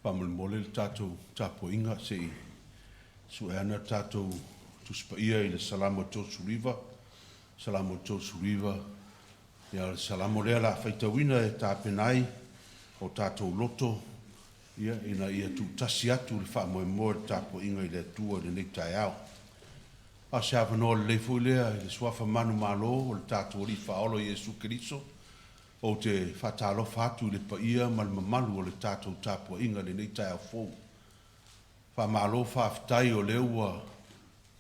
Faamolemole le tatou tapuaiga se i sue ana le tatou Tusi Paia i le Salamo 39, Salamo 39, ia o le Salamo lea o le a faitauina e tapena ai o tatou loto, ia, ina ia tuutasi atu le faamoemoe o le tapuaiga i le Atua i lenei taeao. A o se avanoa lelei foi lea i le Suafa manumalo o le tatou Alii Faaola o Iesu Keriso, ou te faatalofa atu i le paia ma le mamalu o le tatou tapuaiga i lenei taeao fou. Faamalo faafetai o lea ua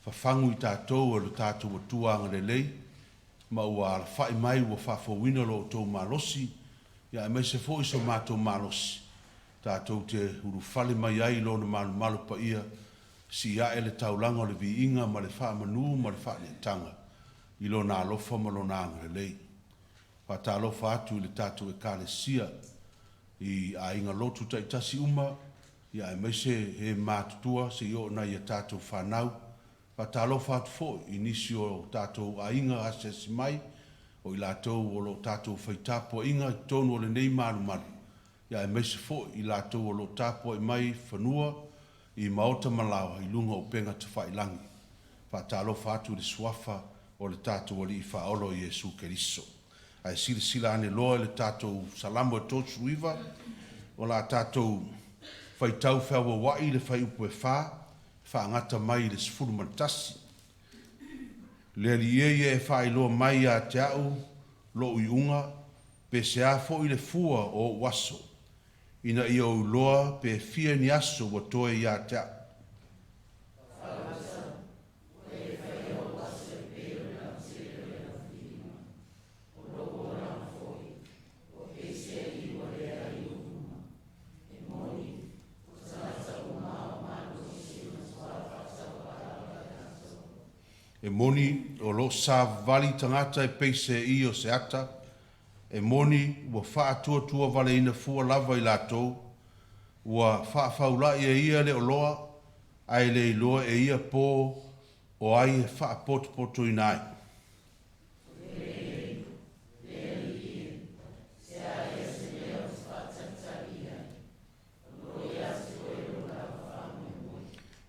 fafagu i tatou e lo tatou Atua agalelei ma ua alafai mai ua faafouina lo outou malosi, ia aemaise foi so matou malosi, tatou te ulufale mai ai i Lona malumalu paia, sii ae le taulaga o le viiga ma le faamanu ma le faaneetaga i Lona alofa ma Lona agalelei. Faatalofa atu i le tatou Ekalesia i aiga lotu taitasi uma, ia aemaise e matutua seia oo i nai a tatou fanau. Faatalofa atu foi i nisi o tatou aiga asiasi mai, o i latou o lo o tatou fai tapuaiga i totonu o lenei malumalu, ia aemaise foi i latou o lo o tapuai mai fanua i maota ma laoa i luga o upega tafailagi. Faatalofa atu i le Suafa o le tatou Alii Faaola o Iesu Keriso. Ae silasila ane loa i le tatou Salamo e 39, o le a tatou faitau feauaua'i le fuaiupu e 4, faagata mai i le 11. Le Alii e, ia e faailoa mai ia te a'u lo'u iuga, pe se a foi le fua o o'u aso, ina ia ou iloa pe fia ni aso ua toe ia te a'u. E moni o lo o savavali tagata e pei seī o se ata, e moni ua faatuatuavaleina fua lava i latou, ua faafaula'i e ia le oloa, ae le iloa e ia po o ai e faapotopotoina ai.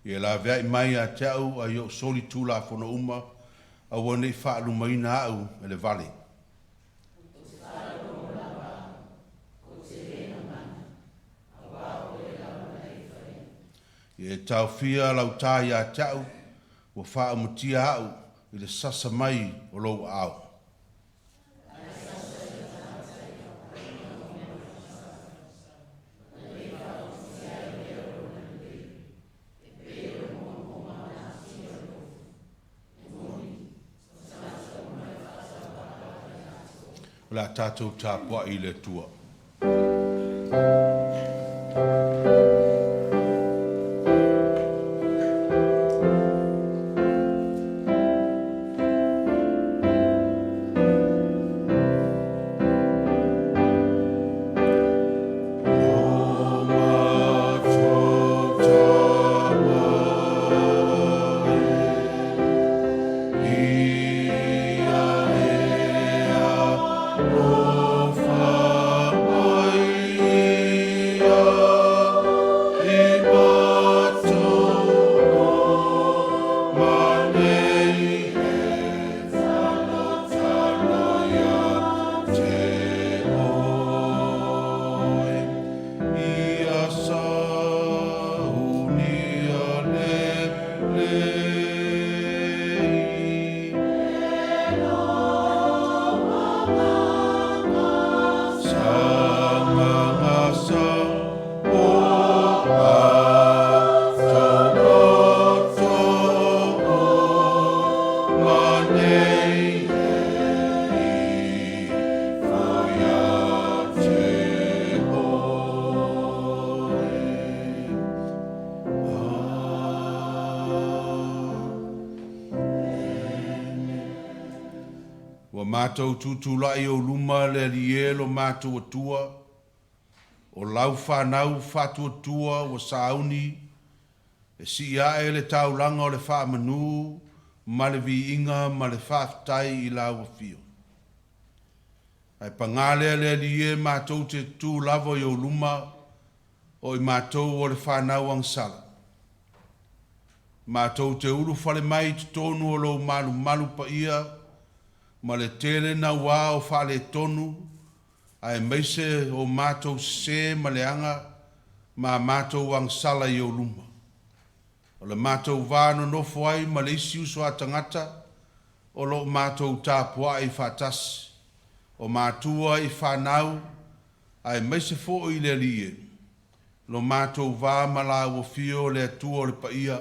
Ia laveai mai ia te au ae i ou soli tulafono uma, aua ne i faalumaina au e le vale. Ia e taofia lau tā ia te au, ua faaumatia au i le sasa mai o lou aao. O le a tatou tapuai i le Atua. Ua matou tutulai i ou luma le Alii e lo matou Atua, o lau fanau faatuatua ua sauni e sii ae le taulaga o le faamanu ma le viiga ma le faafetai i lau afio. Ae paga lea le Alii e, matou te tu lava i ou luma. O i matou o le fanau agasala, matou te ulufale mai i totonu o lou malumalu paia ma le tele nauā o faaletonu aemaise o matou sesē ma leaga ma a matou agasala i ou luma. O le matou va nonofo ai ma le isi uso a tagata o lo o matou tapuai faatasi, o matua i fanau aemaise foi le Alii e, lo matou va ma Laua Afio le Atua o le paia,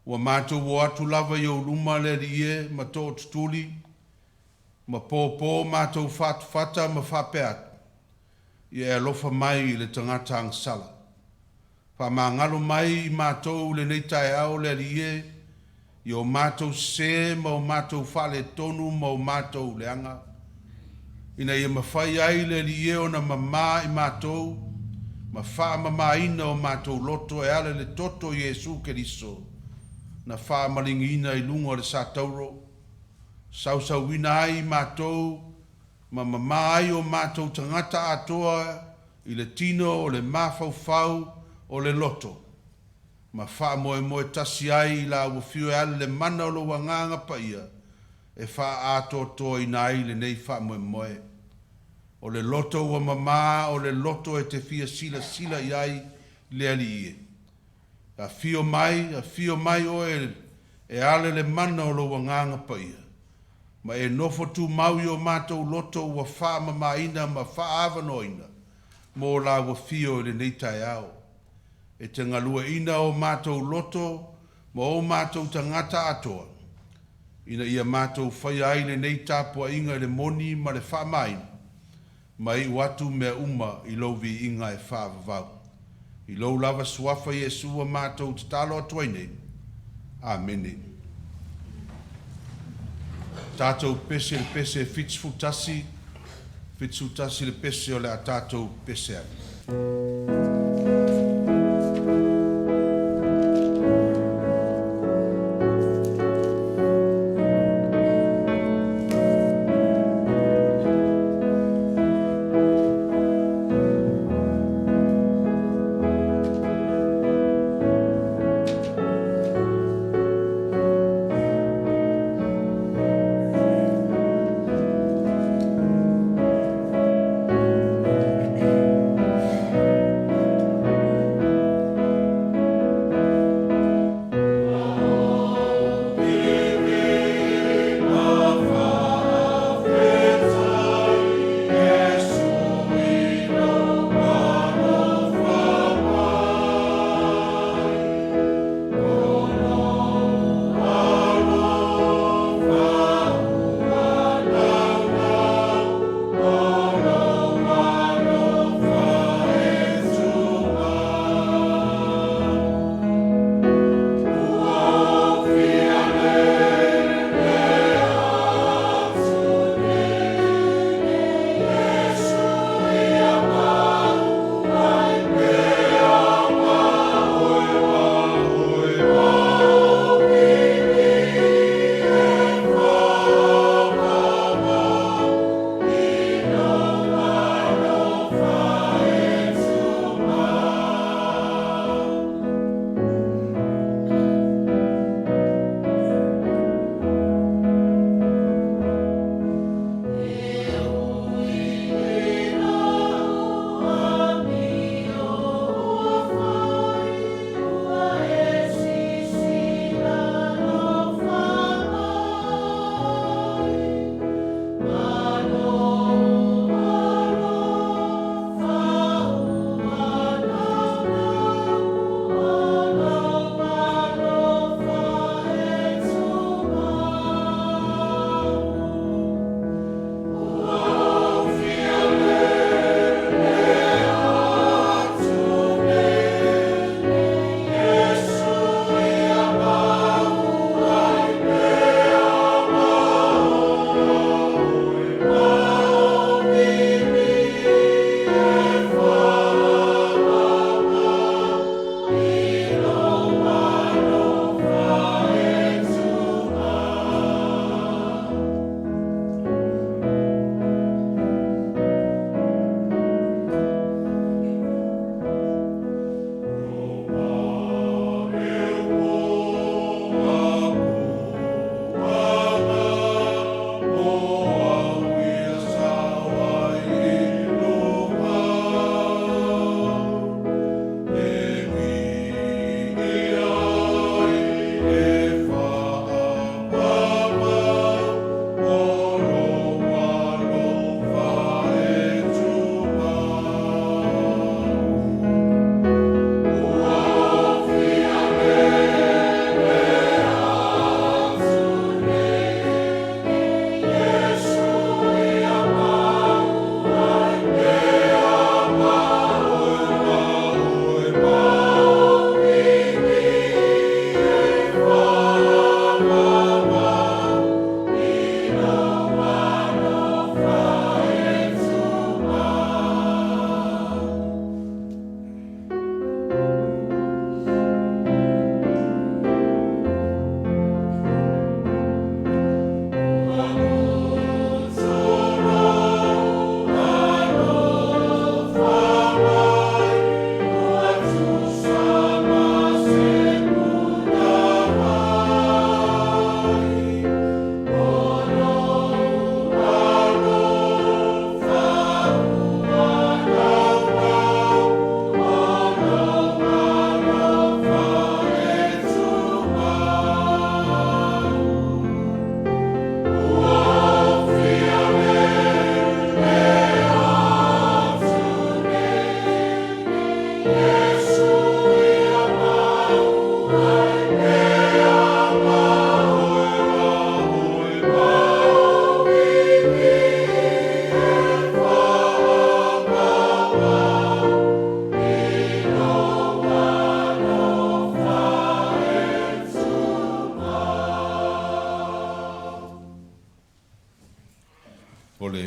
ua matou o atu lava i ou luma le Alii e ma tootutuli ma pōpō matou fatufata ma faapea atu, “Ia e alofa mai i le tagata agasala. Faamagalo mai i matou i lenei taeao le Alii e, i o matou sesē ma o matou faaletonu ma o matou leaga, ina ia mafai ai le Alii e ona mamā i matou ma faamamāina o matou loto e ala i le toto o Iesu Keriso na faamaligiina i luga o le satauro, sausauina ai i matou ma mamā ai o matou tagata atoa i le tino o le mafaufau o le loto, ma faamoemoe tasi ai i Lau Afio e ala i le mana o lou Agaga Paia e faaatoatoaina ai lenei faamoemoe. O le loto ua mamā o le loto e te fia silasila i ai le Alii e. Afio mai, afio mai Oe e ala i le mana o lou Agaga Paia, ma e nofo tumau i o matou loto ua faamamāina ma faaavanoaina mo Lau Afio i lenei taeao. E te galueaina o matou loto ma o matou tagata atoa, ina ia matou faia ai lenei tapuaiga i le moni ma le faamaina, ma iu atu mea uma i lou viiga e faavavau. I lou lava Suafa Iesu ua matou tatalo atu ai nei. Amene. Tatou pese i le pese 71, 71 le pese o le a tatou pese ai.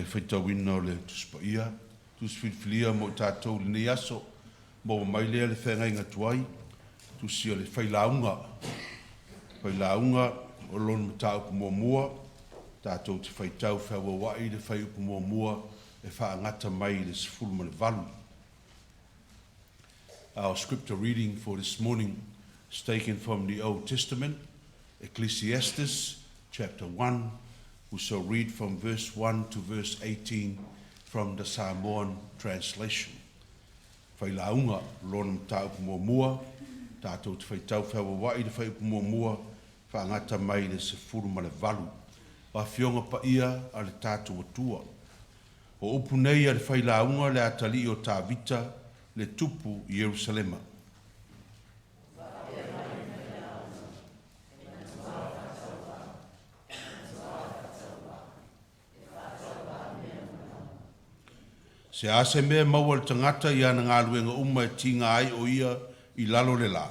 faitauina o le Tusi Paia, Tusi Filifilia mo i tatou i lenei aso. Maua mai lea le feagaiga tuai, Tusi a le Failauga. Failauga o lona mataupu muamua, tatou te faitau feauauai le fuaiupu muamua e faagata mai i le 18. Our scripture reading for this morning is taken from the Old Testament, Ecclesiastes chapter 1. We shall read from verse 1 to verse 18 from the Samoan translation. Failauga, lona mataupu muamua, tatou te faitau feauauai le fuaiupu muamua, faagata mai i le 18. O Afioga Paia a le tatou Atua. O upu nei a le Failauga le atalii o Tavita le tupu i Ierusalema. Se a se mea e maua e le tagata i ana galuega uma e tiga ai o ia i lalo o le la?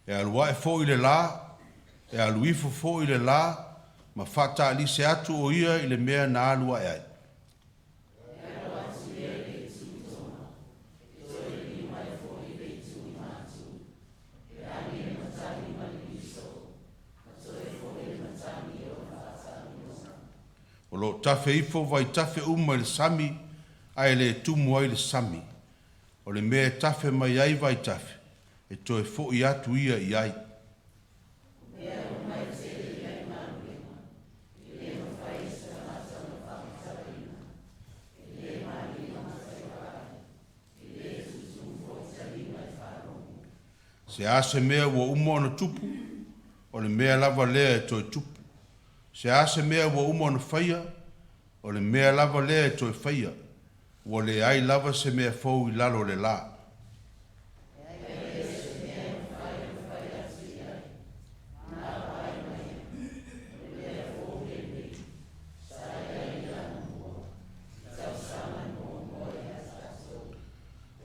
E alu ae foi le la, e alu ifo foi le la, ma faataalise atu o ia i le mea na alu ae ai. O lo o tafe ifo vaitafe uma i le sami, ae le tumu ai le sami. O le mea e tafe mai ai vaitafe, e toe foi atu ia i ai. Se a se mea ua uma ona tupu, o le mea lava lea e toe tupu. Se a se mea ua uma ona faia, o le mea lava lea e toe faia. Ua leai lava se mea fou i lalo o le la.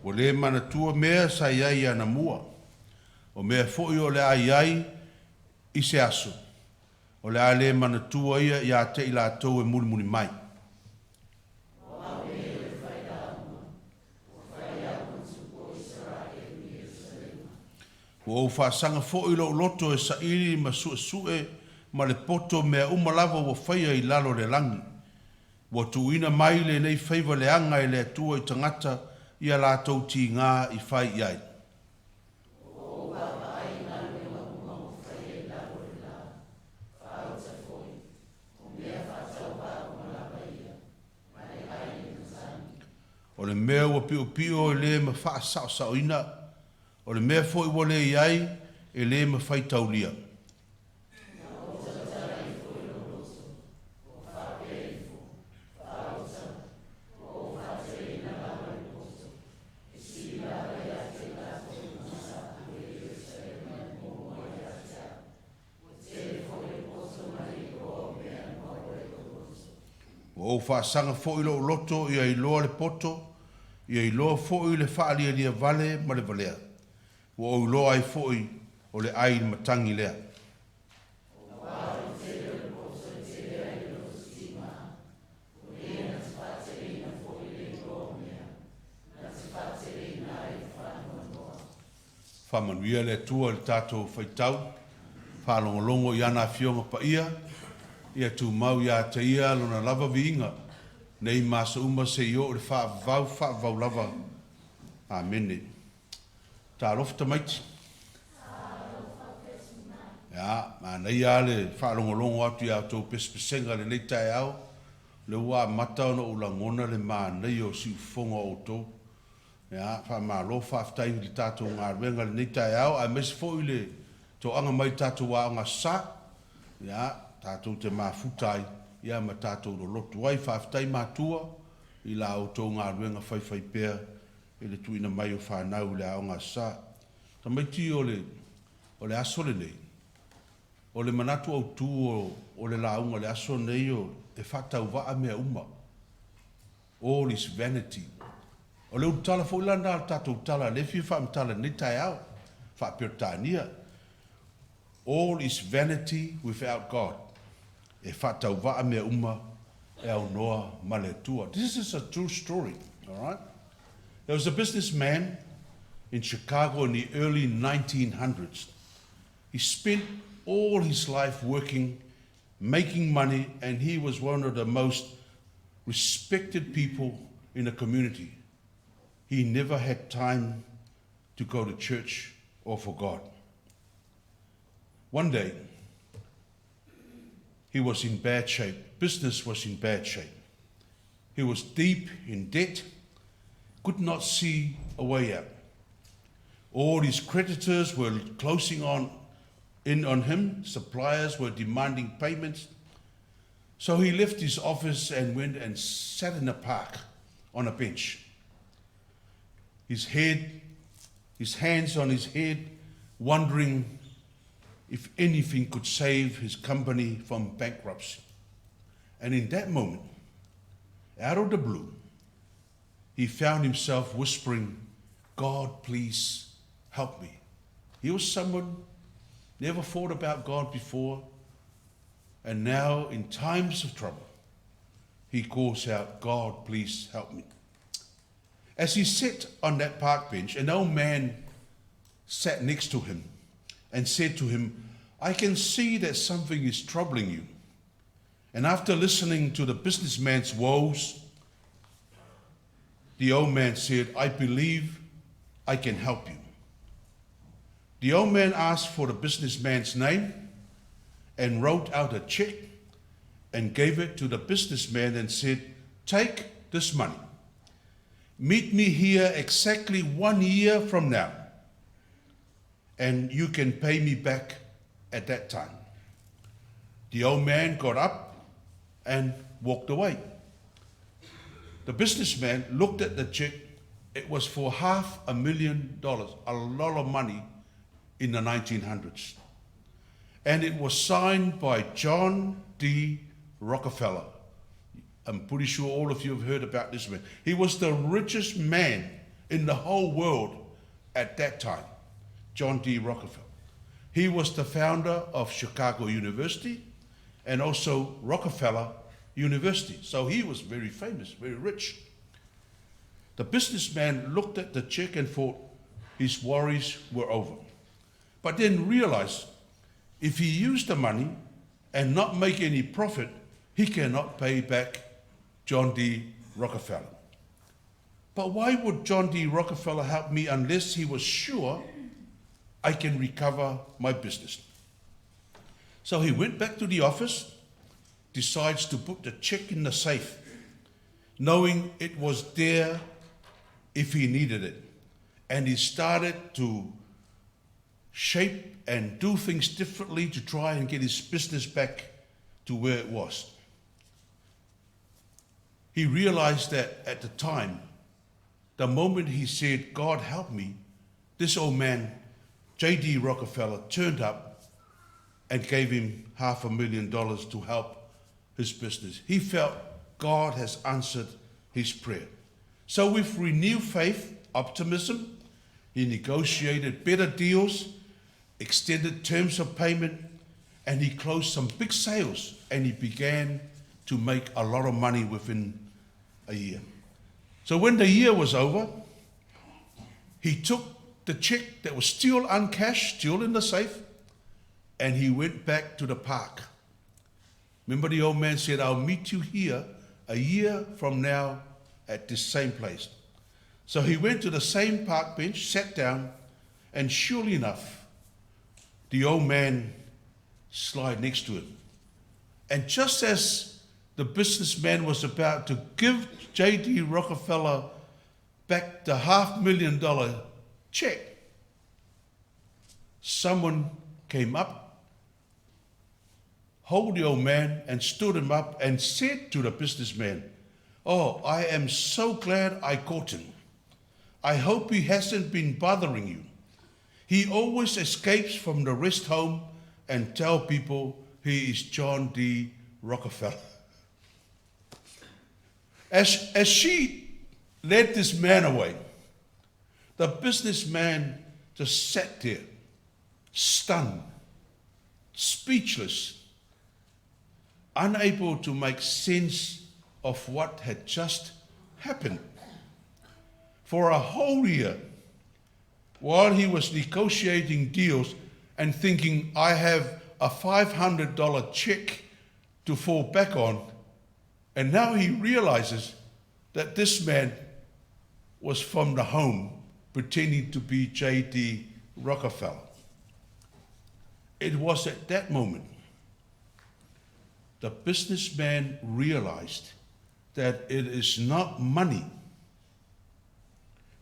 Ua le manatua mea sa i ai anamua, o mea foi o le a i ai i se aso, o le a le manatua ia ia te i latou e mulimuli mai. Ua ou faasaga foi lou loto e saili ma suesue ma le poto mea uma lava ua faia i lalo o le lagi. Ua tuuina mai lenei faiva leaga e le Atua i tagata i a latou tiga i fai i ai. O le mea ua piopio e le faasaosaoina, o le mea foi ua le i ai e le faitaulia. Ua ou faasaga foi lou loto ia iloa le poto, ia iloa foi le faalialiavale ma le valea. Ua ou iloa ai foi o le ai matagi lea. Faamanuia le Atua i le tatou faitau faalogologo i ana Afioga Paia, ia tumau ia te Ia Lona lava viiga, nei ma aso uma seia oo i le faavavau, faavavau lava. Amene. Talofa tamaiti. Ia, manaia lava le faalogologo atu i a outou pesepesega i lenei taeao, o lea ua amata ona ou lagona le manaia o siufofoga o outou. Ia, faamalo faafetai i le tatou galuega i lenei taeao aemaise foi le toaga mai le tatou Aoga Aso Sa, ia, tatou te mafuta ai ia ma tatou lolotu ai. Faafetai matua i la outou galuega faifaipea i le tuuina mai o fanau i le Aoga Aso Sa. Tamaiti o le o le aso lenei, o le manatu autu o o le lauga i le aso lenei o e faatauvaa mea uma, all is vanity. O le ulutala foi la lena o le tatou tala lea e fia faamatala i lenei taeao, faa-Peretania, All is vanity without God. E faatauvaa mea uma e aunoa ma le Atua. This is a true story, all right? There was a businessman in Chicago in the early 1900s. He spent all his life working, making money, and he was one of the most respected people in the community. He never had time to go to church or for God. One day, he was in bad shape. Business was in bad shape. He was deep in debt, could not see a way out. All his creditors were closing on in on him. Suppliers were demanding payments. So he left his office and went and sat in a park on a bench. His head, his hands on his head, wondering if anything could save his company from bankruptcy. And in that moment, out of the blue, he found himself whispering, God, please help me. He was someone never thought about God before, and now in times of trouble, he calls out, God, please help me. As he sat on that park bench, an old man sat next to him and said to him, I can see that something is troubling you. And after listening to the businessman's woes, the old man said, I believe I can help you. The old man asked for the businessman's name and wrote out a check and gave it to the businessman and said, Take this money. Meet me here exactly 1 year from now, and you can pay me back at that time. The old man got up and walked away. The businessman looked at the check. It was for $500,000, a lot of money in the 1900s. And it was signed by John D. Rockefeller. I'm pretty sure all of you have heard about this man. He was the richest man in the whole world at that time, John D. Rockefeller. He was the founder of Chicago University and also Rockefeller University. So he was very famous, very rich. The businessman looked at the check and thought his worries were over. But then realized if he used the money and not make any profit, he cannot pay back John D. Rockefeller. But why would John D. Rockefeller help me unless he was sure I can recover my business? So he went back to the office, decides to put the check in the safe, knowing it was there if he needed it. And he started to shape and do things differently to try and get his business back to where it was. He realized that at the time, the moment he said, God help me, this old man, J.D. Rockefeller, turned up and gave him $500,000 to help his business. He felt God has answered his prayer. So with renewed faith, optimism, he negotiated better deals, extended terms of payment, and he closed some big sales, and he began to make a lot of money within a year. So when the year was over, he took the check that was still uncashed, still in the safe, and he went back to the park. Remember the old man said, I'll meet you here a year from now at this same place. So he went to the same park bench, sat down, and surely enough, the old man slid next to him. And just as the businessman was about to give J.D. Rockefeller back the $500,000 check, someone came up, hold the old man, and stood him up and said to the businessman, Oh, I am so glad I caught him. I hope he hasn't been bothering you. He always escapes from the rest home and tell people he is John D. Rockefeller. As she led this man away, the businessman just sat there, stunned, speechless, unable to make sense of what had just happened. For a whole year, while he was negotiating deals and thinking, I have a $500 check to fall back on, and now he realizes that this man was from the home pretending to be J.D. Rockefeller. It was at that moment the businessman realized that it is not money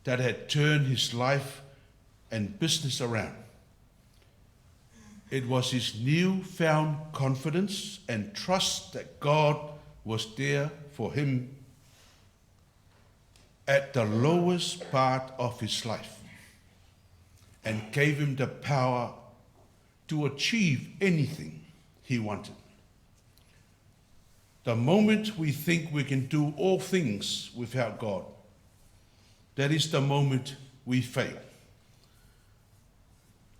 that had turned his life and business around. It was his newfound confidence and trust that God was there for him at the lowest part of his life and gave him the power to achieve anything he wanted. The moment we think we can do all things without God, that is the moment we fail.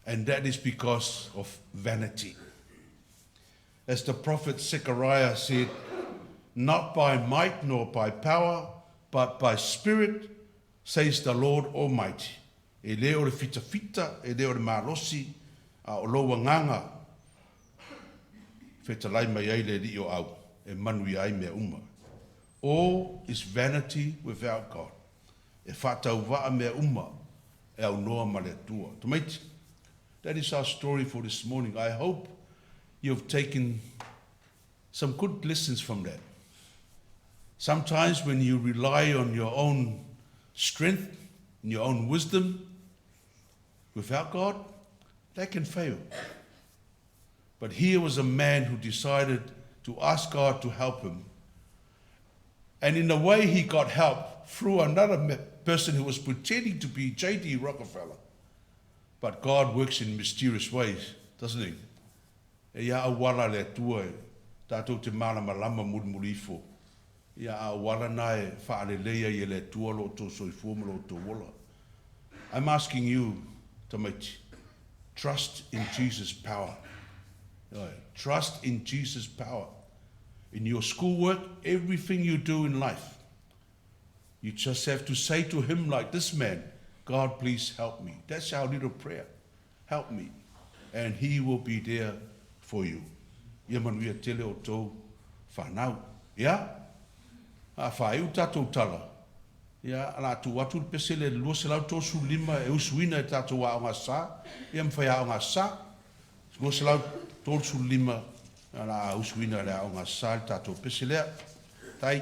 And that is because of vanity. As the prophet Zechariah said, not by might nor by power, but by spirit, says the Lord Almighty. E le o le fitafita, e le o le malosi, a o lou agaga, fetalai mai ai le Alii o Au, e manuia ai mea uma. All is vanity without God. E faatauvaa mea uma e aunoa ma le Atua. Tamaiti, that is our story for this morning. I hope you've taken some good lessons from that. Sometimes when you rely on your own strength and your own wisdom, without God, that can fail. But here was a man who decided to ask God to help him. And in a way, he got help through another person who was pretending to be J.D. Rockefeller. But God works in mysterious ways, doesn't he? E ia auala le Atua e tatou te malamalama mulimuli ifo. Ia a auala na e faalelei ai e le Atua lo outou soifua ma lo outou ola. I'm asking you, tamaiti, trust in Jesus' power. Trust in Jesus' power. In your schoolwork, everything you do in life, you just have to say to him like this man, God, please help me. That's our little prayer. Help me. And he will be there for you. Ia manuia tele o tou whanau. Ia? A whaiu tātou tala. Ia, ala atu atu le pese le 235 e usuina e tātou a o ngā sa. Ia mwhai a o ngā sa. 235 ala a usuina le a o ngā sa le tātou pese lea. Tai.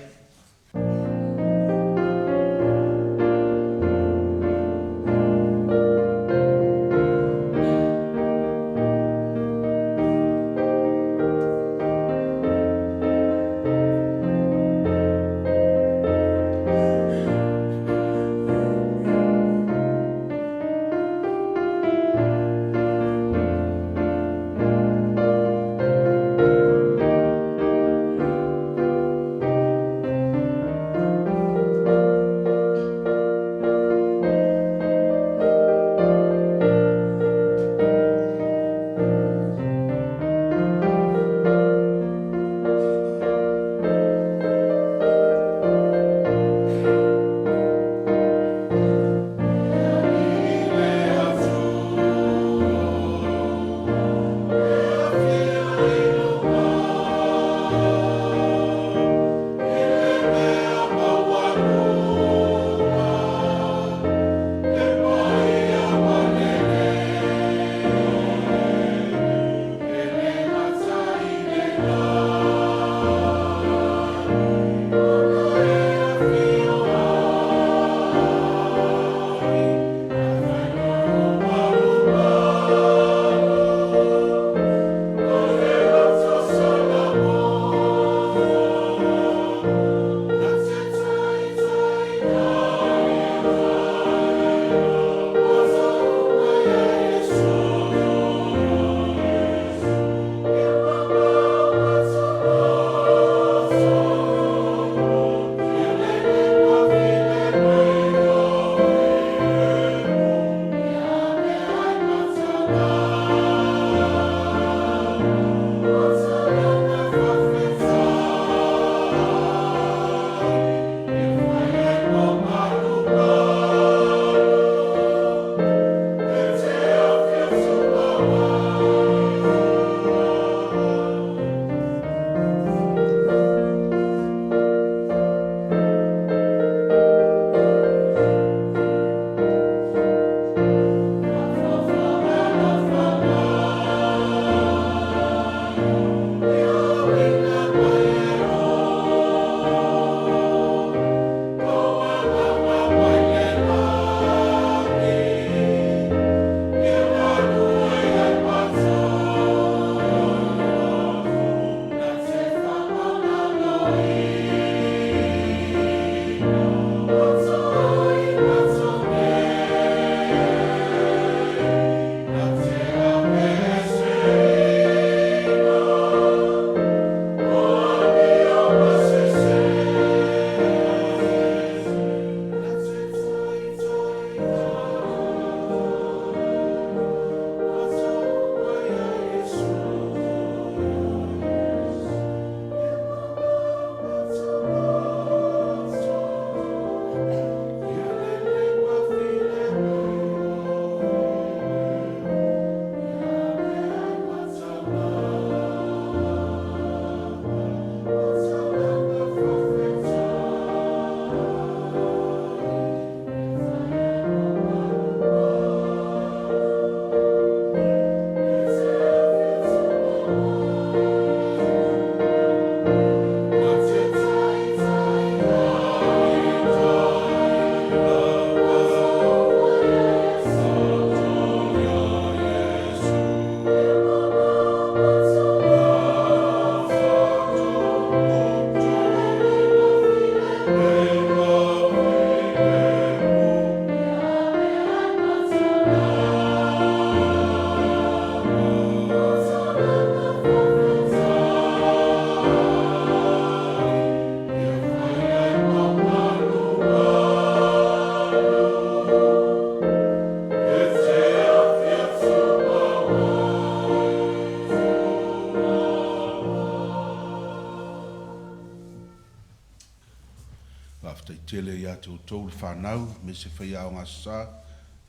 tele ia te outou le fanau, aemaise faiaoga Aso Sa,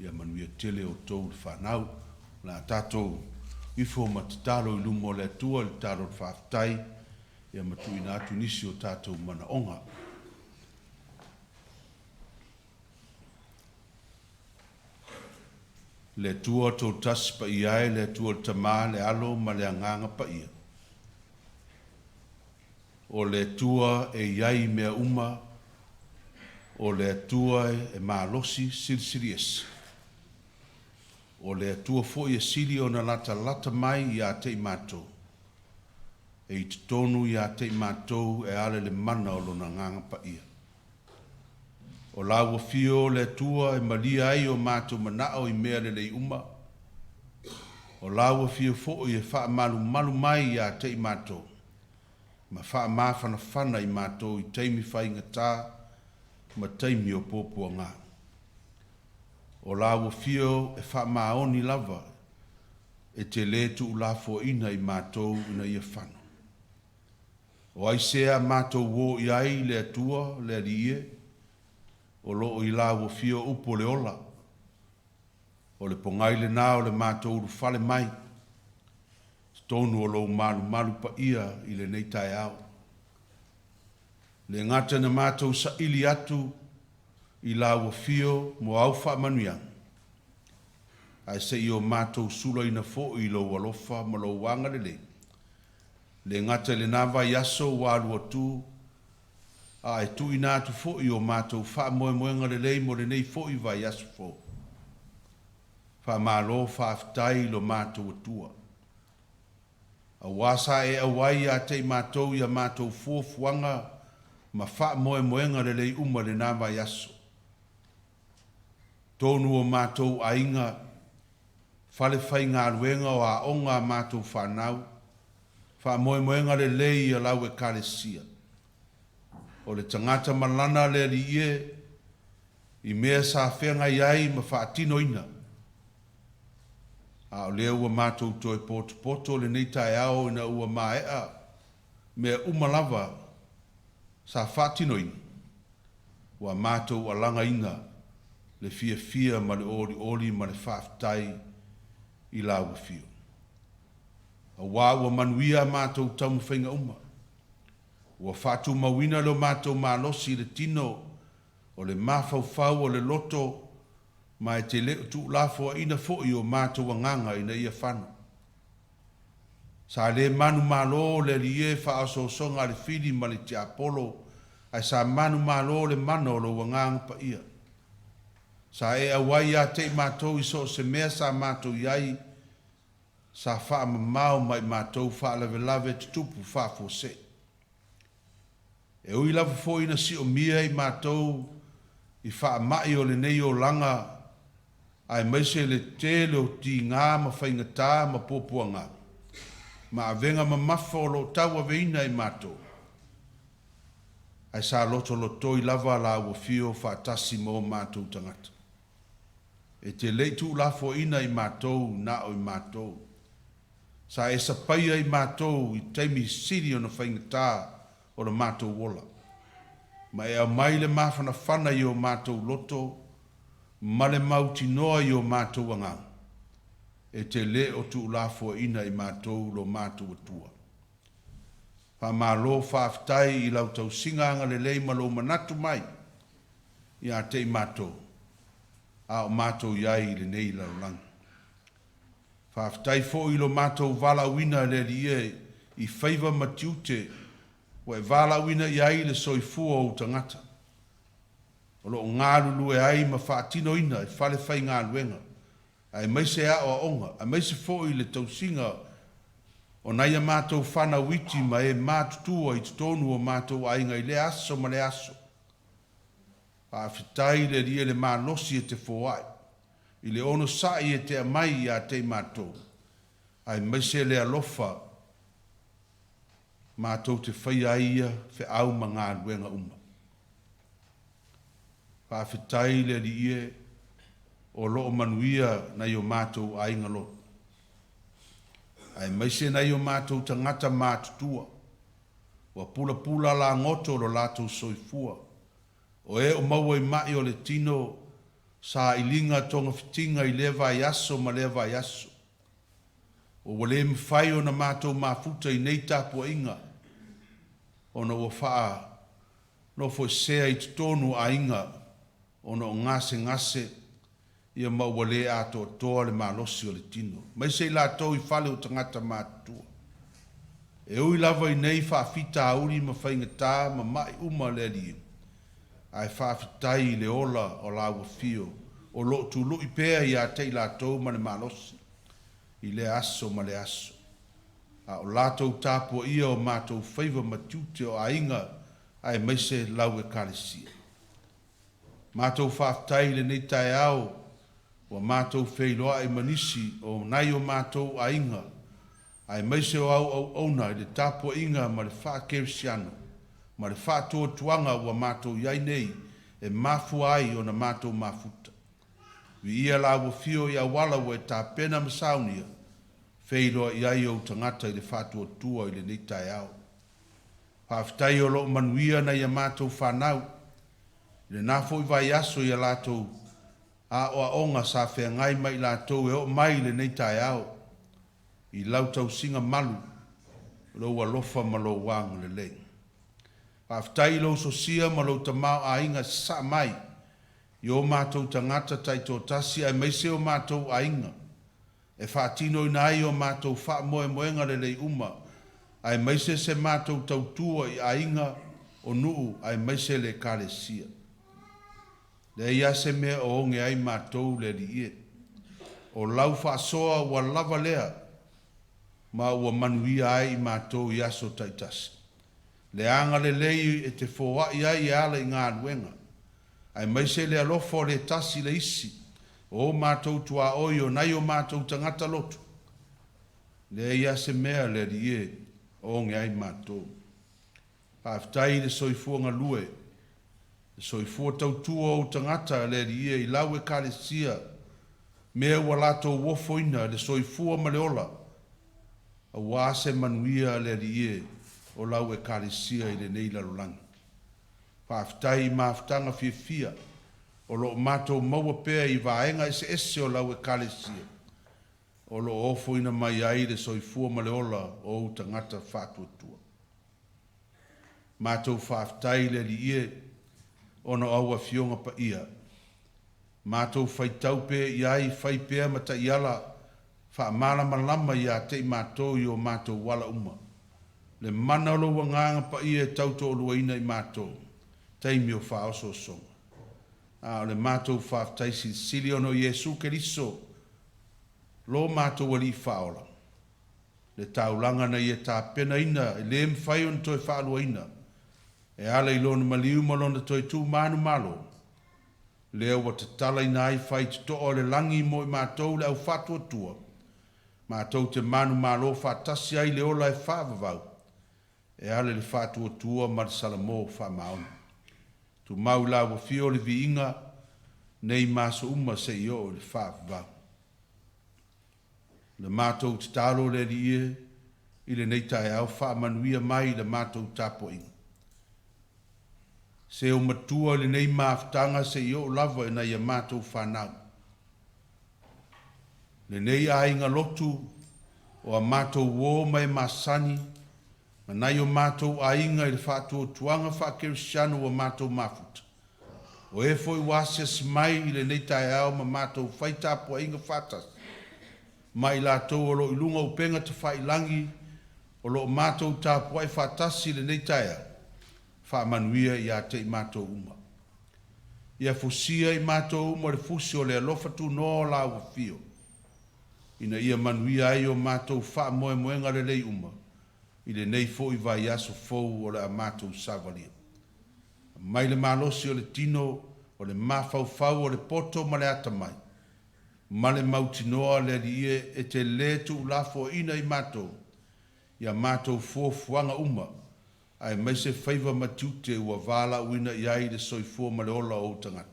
ia manuia tele outou le fanau. O le a tatou ifo ma tatalo i luma o le Atua i le tatalo o le faafetai, ia ma tuuina atu nisi o tatou manaoga. Le Atua Toatasi Paia e, le Atua le Tama, le Alo ma le Agaga Paia, o le Atua e i ai i mea uma, o le Atua e malosi silisili ese, o le Atua foi e sili ona latalata mai ia te i matou, e i totonu ia te i matou e ala i le mana o Lona Agaga Paia. O lau afio le Atua e malia ai o matou manao i mea lelei uma, o lau afio foi e faamalumalu mai ia te i matou, ma faamafanafana i matou i taimi faigata ma taimi o puapuaga. O lau afio e faamaoni lava e te lē tuulafoaina i matou ina ia fano. O aisea matou o i ai le Atua le Alii e, o lo o i lau afio upu o le ola, o le pogai lena o le matou ulufale mai, totonu o lou malumalu paia i lenei taeao. Le gata ina matou saili atu i lau afio mo au faamanuiaga, ae se i o matou sulaina foi i lou alofa ma lou agalelei, le gata i lena vaiaso ua alu atu, ae tuuina atu foi o matou faamoemoega lelei mo lenei foi vaiaso fou. Faamalo faafetai i lo matou Atua. Auā sa e auai ia te i matou i a matou fuafuaga ma faamoemoega lelei uma i lena vaiaso. Tonu o matou aiga, falefaigaluega o aoga a matou fanau, faamoemoega lelei a lau Ekalesia. O le tagata ma lana le Alii e, i mea sa feagai ai ma faatinoina, a o lea ua matou toe potopoto lenei taeao ina ua maea mea uma lava sa faatinoina, ua matou alagaina le fiafia ma le olioli ma le faafetai i lau Afio. Auā ua manuia a matou taumafaiga uma, ua faatumauina lo matou malosi i le tino, o le mafaufau, o le loto, ma e te le o tuulafoaina foi o matou agaga ina ia fano. Sa le manumalo le Alii e faaosoosoga a le fili ma le tiapolo, ae sa manumalo le mana o lou Agaga Paia. Sa e auai ia te i matou i so o se mea sa matou i ai, sa faamamao mai matou faalavelave tutupu faafuasei. E ui lava foi ina siomia i matou i faamai o lenei olaga aemaise le tele o tiga ma faigata ma puapuaga, ma avega mamafa o lo o tauaveina e matou, ae sa lotolotoi lava lau afio faatasi ma o matou tagata. E te le i tuulafoaina i matou na o i matou. Sa e sapaia i matou i taimi sili ona faigata o lo matou ola, ma e aumai le mafanafana i o matou loto ma le mautinoa i o matou agaga, e te le o tuulafoaina i matou lo matou Atua. Faamalo faafetai i lau tausiga agalelei ma lou manatu mai ia te i matou, a o matou i ai i lenei lalolagi. Faafetai foi i lo matou valaauina e le Alii e i faiva ma tiute ua e valaauina i ai le soifua o ou tagata, o lo o galulue ai ma faatinoina i falefaigaluega, aemaise aoaoga, aemaise foi le tausiga o nai a matou fanau iti ma e matutua i totonu o matou aiga i lea aso ma lea aso. Faafetai i le Alii e le malosi e te foai, i le onosai e te aumai ia te i matou, aemaise le alofa matou te faia ai ia feau ma galuega uma. Faafetai i le Alii e, o lo o manuia nai o matou aiga lotu, aemaise nai o matou tagata matutua, ua pulapula lagoto lo latou soifua. O e o maua i ma'i o le tino, sailiga togafitiga i lea vaiaso ma lea vaiaso. Ua le mafai ona matou mafuta i nei tapuaiga ona ua faanofoesea i totonu o aiga ona o gasegase ia ma ua le atoatoa le malosi o le tino, aemaise i latou i fale o tagata matutua. E ui lava i nei faafitauli ma faigata ma ma'i uma le Alii, ae faafetai i le ola o lau Afio o lo o tului pea ia te i latou ma le malosi i lea aso ma lea aso, a o latou tapuaia o matou faiva ma tiute o aiga aemaise lau Ekalesia. Matou faafetai i lenei taeao ua matou feiloai ma nisi o nai o matou aiga aemaise o au auauna i le tapuaiga ma le faakerisiano ma le faatuatuaga ua matou i ai nei e mafua ai ona matou mafuta. Viia lau Afio i auala ua e tapena ma saunia, feiloai ai ou tagata i le faatuatua i lenei taeao. Faafetai o lo o manuia nai a matou fanau i lena foi vaiaso i a latou aoaoga sa feagai ma i latou e oo mai i lenei taeao i lau tausiga malu, lou alofa ma lou agalelei. Faafetai i lou sosia ma lou tamaoaiga sasaa mai i o matou tagata taitoatasi aemaise o matou aiga e faatinoina ai o matou faamoemoega lelei uma aemaise se matou tautua i aiga, o nuu aemaise le Ekalesia. Leai lava se mea o oge ai matou le Alii e. O lau faasoa ua lava lea ma ua manuia ai i matou i aso taitasi. Le agalelei e te foai ai e ala i galuega, aemaise le alofa o le tasi i le isi o o matou tuaoi o nai o matou tagata lotu. Leai lava se mea le Alii e o oge ai matou. Faafetai i le soifua galue, le soifua tautua o ou tagata le Alii e i lau Ekalesia, mea ua latou ofoina le soifua ma le ola, aua se manuia le Alii e o lau Ekalesia i lenei lalolagi. Faafetai i mafutaga fiafia o lo o matou maua pea i vaega eseese o lau Ekalesia o lo o ofoina mai ai le soifua ma le ola o ou tagata faatuatua. Matou faafetai i le Alii e, ona o au Afioga Paia, matou faitau pea i ai, fai pea ma taiala faamalamalama ia te i matou i o matou ala uma. Le mana o lou Agaga Paia e tautoaluaina i matou, taimi o faaosoosoga. A o le matou faafetai silisili ona o Iesu Keriso, lo matou Alii Faaola, le taulaga na Ia tapenaina e le mafai ona toe faaluaina, e ala i Lona maliu ma Lona toe tu manumalo, lea ua tatalaina ai faitotoa o le lagi mo i matou le aufaatuatua, matou te manumalo faatasi ai le ola e faavavau, e ala i le faatuatua ma le salamo faamaoni. Tumau i lau Afio le viiga nei ma aso uma seia oo i le faavavau. O le matou tatalo le Alii e i lenei taeao, faamanuia mai i le matou tapuaiga. Se o matua i lenei mafutaga seia oo lava i nai a matou fanau. Lenei aiga lotu o a matou uo ma e masani, ma nai o matou aiga i le faatuatuaga faakerisiano ua matou mafuta, o e foi ua asiasi mai i lenei taeao ma matou fai tapuaiga faatasi, ma i latou o lo o i luga o upega tafailagi o lo o matou tapuai faatasi i lenei taeao, faamanuia ia te i matou uma. Ia fusia i matou uma i le fusi o le alofa tunoa o lau Afio, ina ia manuia ai o matou faamoemoega lelei uma i lenei foi vaiaso fou o le a matou savalia. Aumai le malosi o le tino, o le mafaufau, o le poto ma le atamai, ma le mautinoa le Alii e, e te le tuulafoaiina i matou i a matou fuafuaga uma, aemaise faiva ma tiute ua valaauina i ai le soifua ma le ola o ou tagata.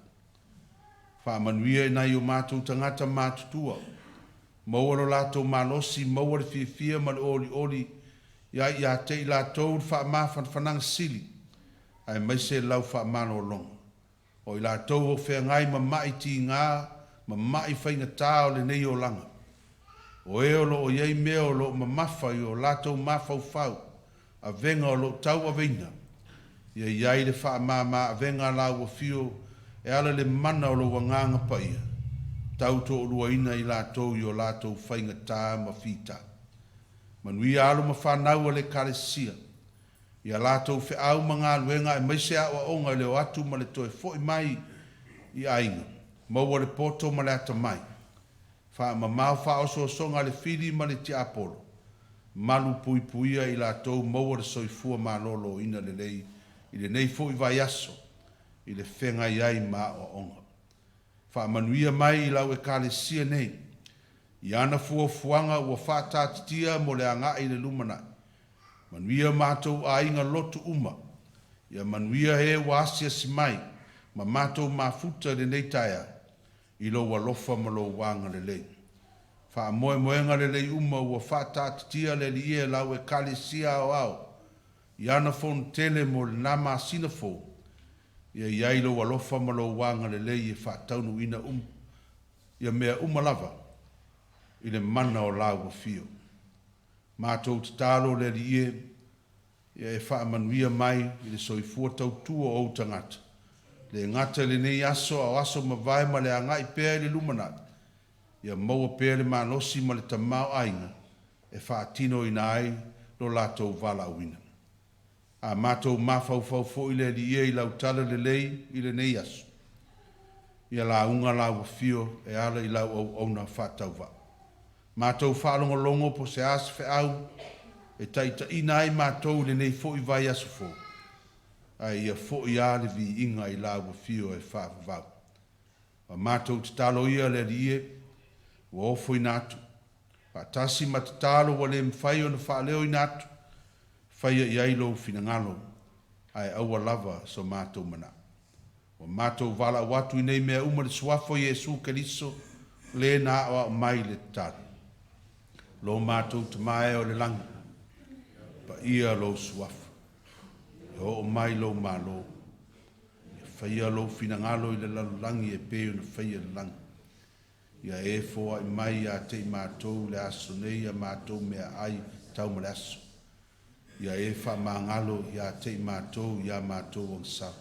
Faamanuia i nai o matou tagata matutua, maua lo latou malosi, maua le fiafia ma le olioli ia ia te i latou le faamafanafanaga sili, aemaise lau faamalologa. O i latou o feagai ma ma'i tiga ma ma'i faigata o lenei olaga. O e o lo o i ai mea o lo o mamafa i o latou mafaufau, avega o lo o tauaveina, ia i ai le faamama avega a Lau Afio e ala i le mana o Lou Agaga Paia, tautoaluaina i latou i o latou faigata ma fita. Manuia alo ma fanau a le Ekalesia, i a latou feau ma galuega aemaise aoaoga i le o atu ma le toe foi mai i aiga, maua le poto ma le atamai, faamamao faaosoosoga a le fili ma le tiapolo, malu puipuia i latou maua le soifua maloloina lelei i lenei foi vaiaso i le feagai ai ma aoaoga. Faamanuia mai i lau Ekalesia nei, i ana fuafuaga ua faataatitia mo le agai i le lumanai. Manuia matou aiga lotu uma. Ia manuia e ua asiasi mai ma matou mafuta i lenei taeao, i lou alofa ma lou agalelei. Faamoemoega lelei uma ua faataatitia le Alii e lau Ekalesia Aoao i ana fonotele mo lena masina fou, ia i ai lou alofa ma lou agalelei e faataunuuina uma ia mea uma lava i le mana o Lau Afio. Matou tatalo le Alii e, ia e faamanuia mai i le soifua tautua o ou tagata, le gata i lenei aso a o aso mavae ma le agai pea i le lumanai, ia maua pea le malosi ma le tamaoaiga e faatinoina ai lo latou valaauina. A matou mafaufau foi le Alii e i lau tala lelei i lenei aso, ia lauga Lau Afio e ala i lau auauna faatauvaa. Matou faalogologo po o se a se feau e taitaiina ai matou i lenei foi vaiaso fou, ae ia foi lava le viiga i Lau Afio e faavavau. Ma matou tatalo ia le Alii e, ua ofoina atu, faatasi ma tatalo ua le mafai ona faaleoina atu, faia i ai Lou finagalo, ae aua lava so matou manao. Ua matou valaau atu i nei mea uma i le Suafa o Iesu Keriso, le na aoao mai i le tatalo. Lo matou Tama e o le lagi, paia lou Suafa, ia oo mai lou Malo, ia faia lou finagalo i le lalolagi e pei ona faia i le lagi. Ia e foai mai ia te i matou i le aso nei a matou meaai tau ma le aso. Ia e faamagalo ia te i matou i a matou agasala,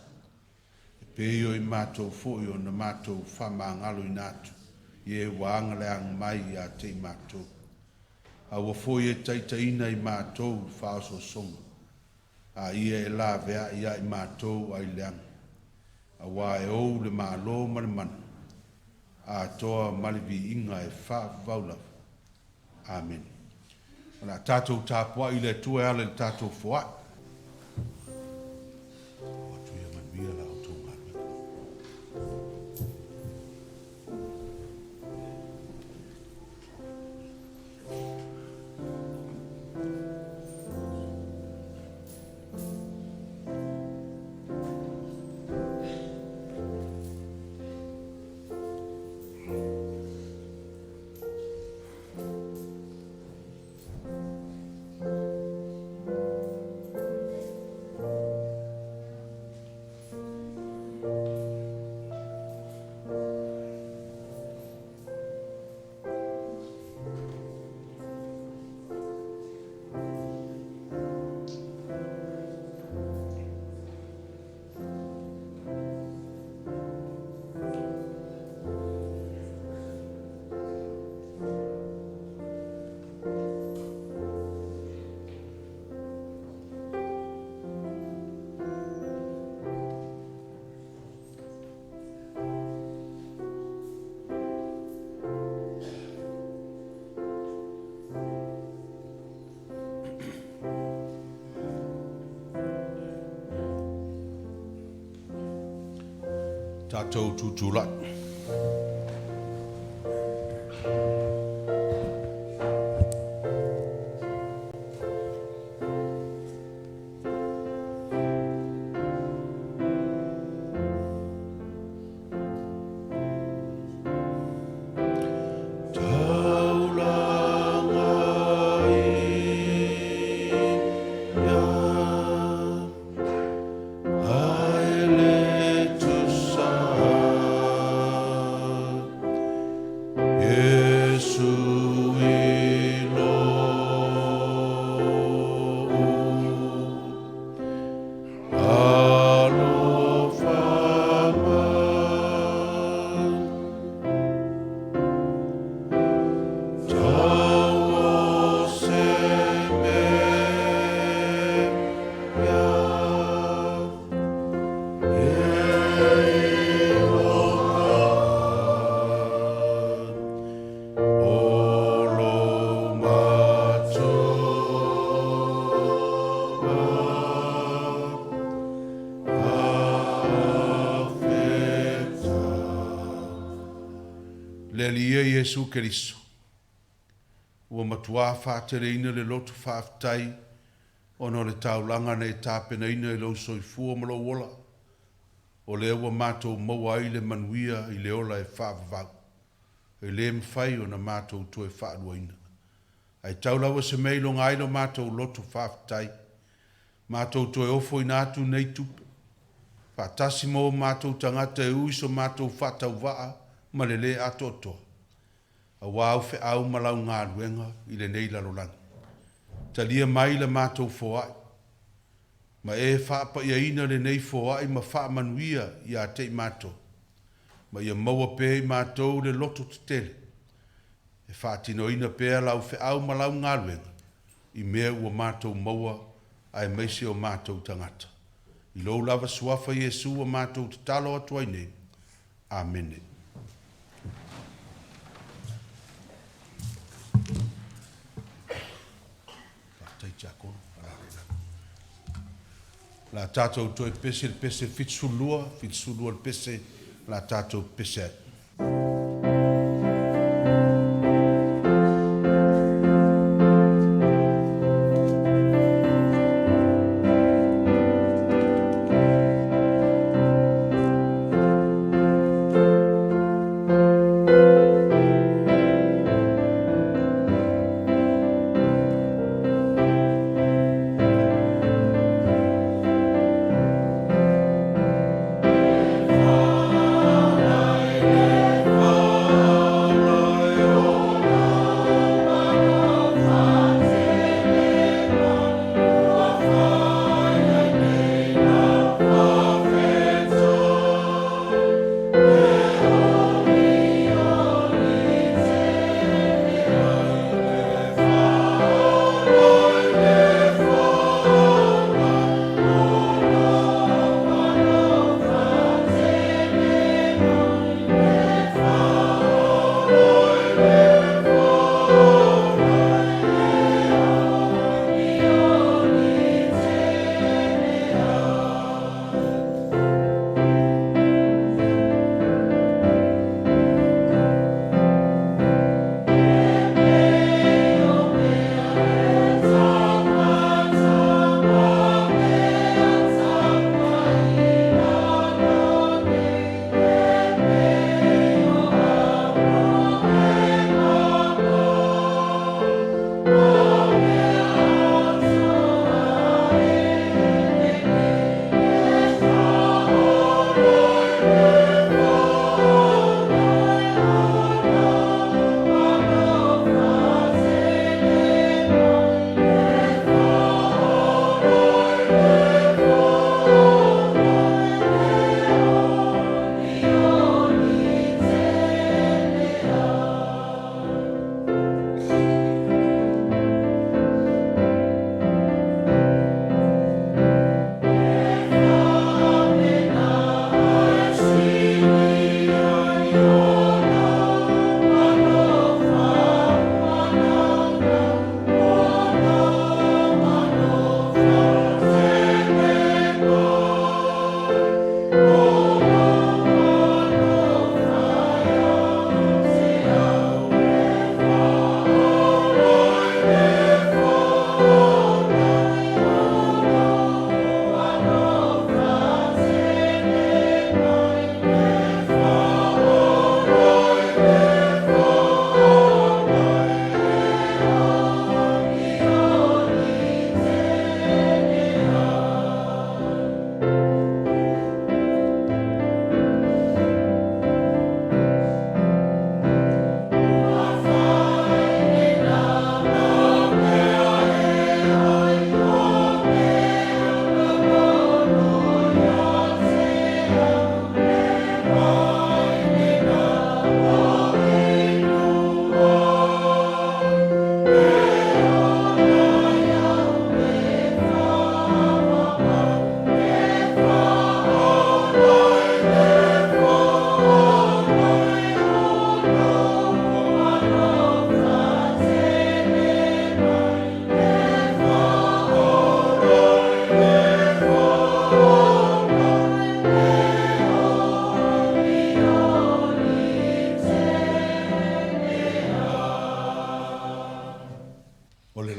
e pei o i matou foi ona matou faamagaloina atu i e ua agaleaga mai ia te i matou. Aua foi e taitaiina i matou i le faaosoosoga, a ia e laveai ia i matou ai leaga, auā e ou le Malo ma le mana, atoa ma le viiga e faavavau lava. Amene. O le a tatou tapuai i le Atua e ala i le tatou foai. O atu ia manuia la outou galuega. Tatou tutulai. Taulaga ia, ae le tusa. Iesu Keriso, ua matuā faateleina le loto faafetai ona o le taulaga na e tapenaina i lou soifua ma lou ola, o lea ua matou maua ai le manuia i le ola e faavavau, e le mafai ona matou toe faaluaina. Ae tau lava se mea e iloga ai lo matou loto faafetai, matou toe ofoina atu nei tupe, faatasi ma o matou tagata e ui so matou faatauvaa ma le lē atoatoa, auā au feau ma lau galuega i lenei lalolagi. Talia mai la matou foai, ma e faapaiaina lenei foai ma faamanuia ia te i matou, ma ia maua pea e i matou le loto tetele e faatinoina pea lau feau ma lau galuega i mea ua matou maua aemaise o matou tagata. I lou lava Suafa Iesu ua matou tatalo atu ai nei. Amene. Faafetai Tiakono. O le a tatou toe pese i le pese 72, 72 le pese o le a tatou pepese ai.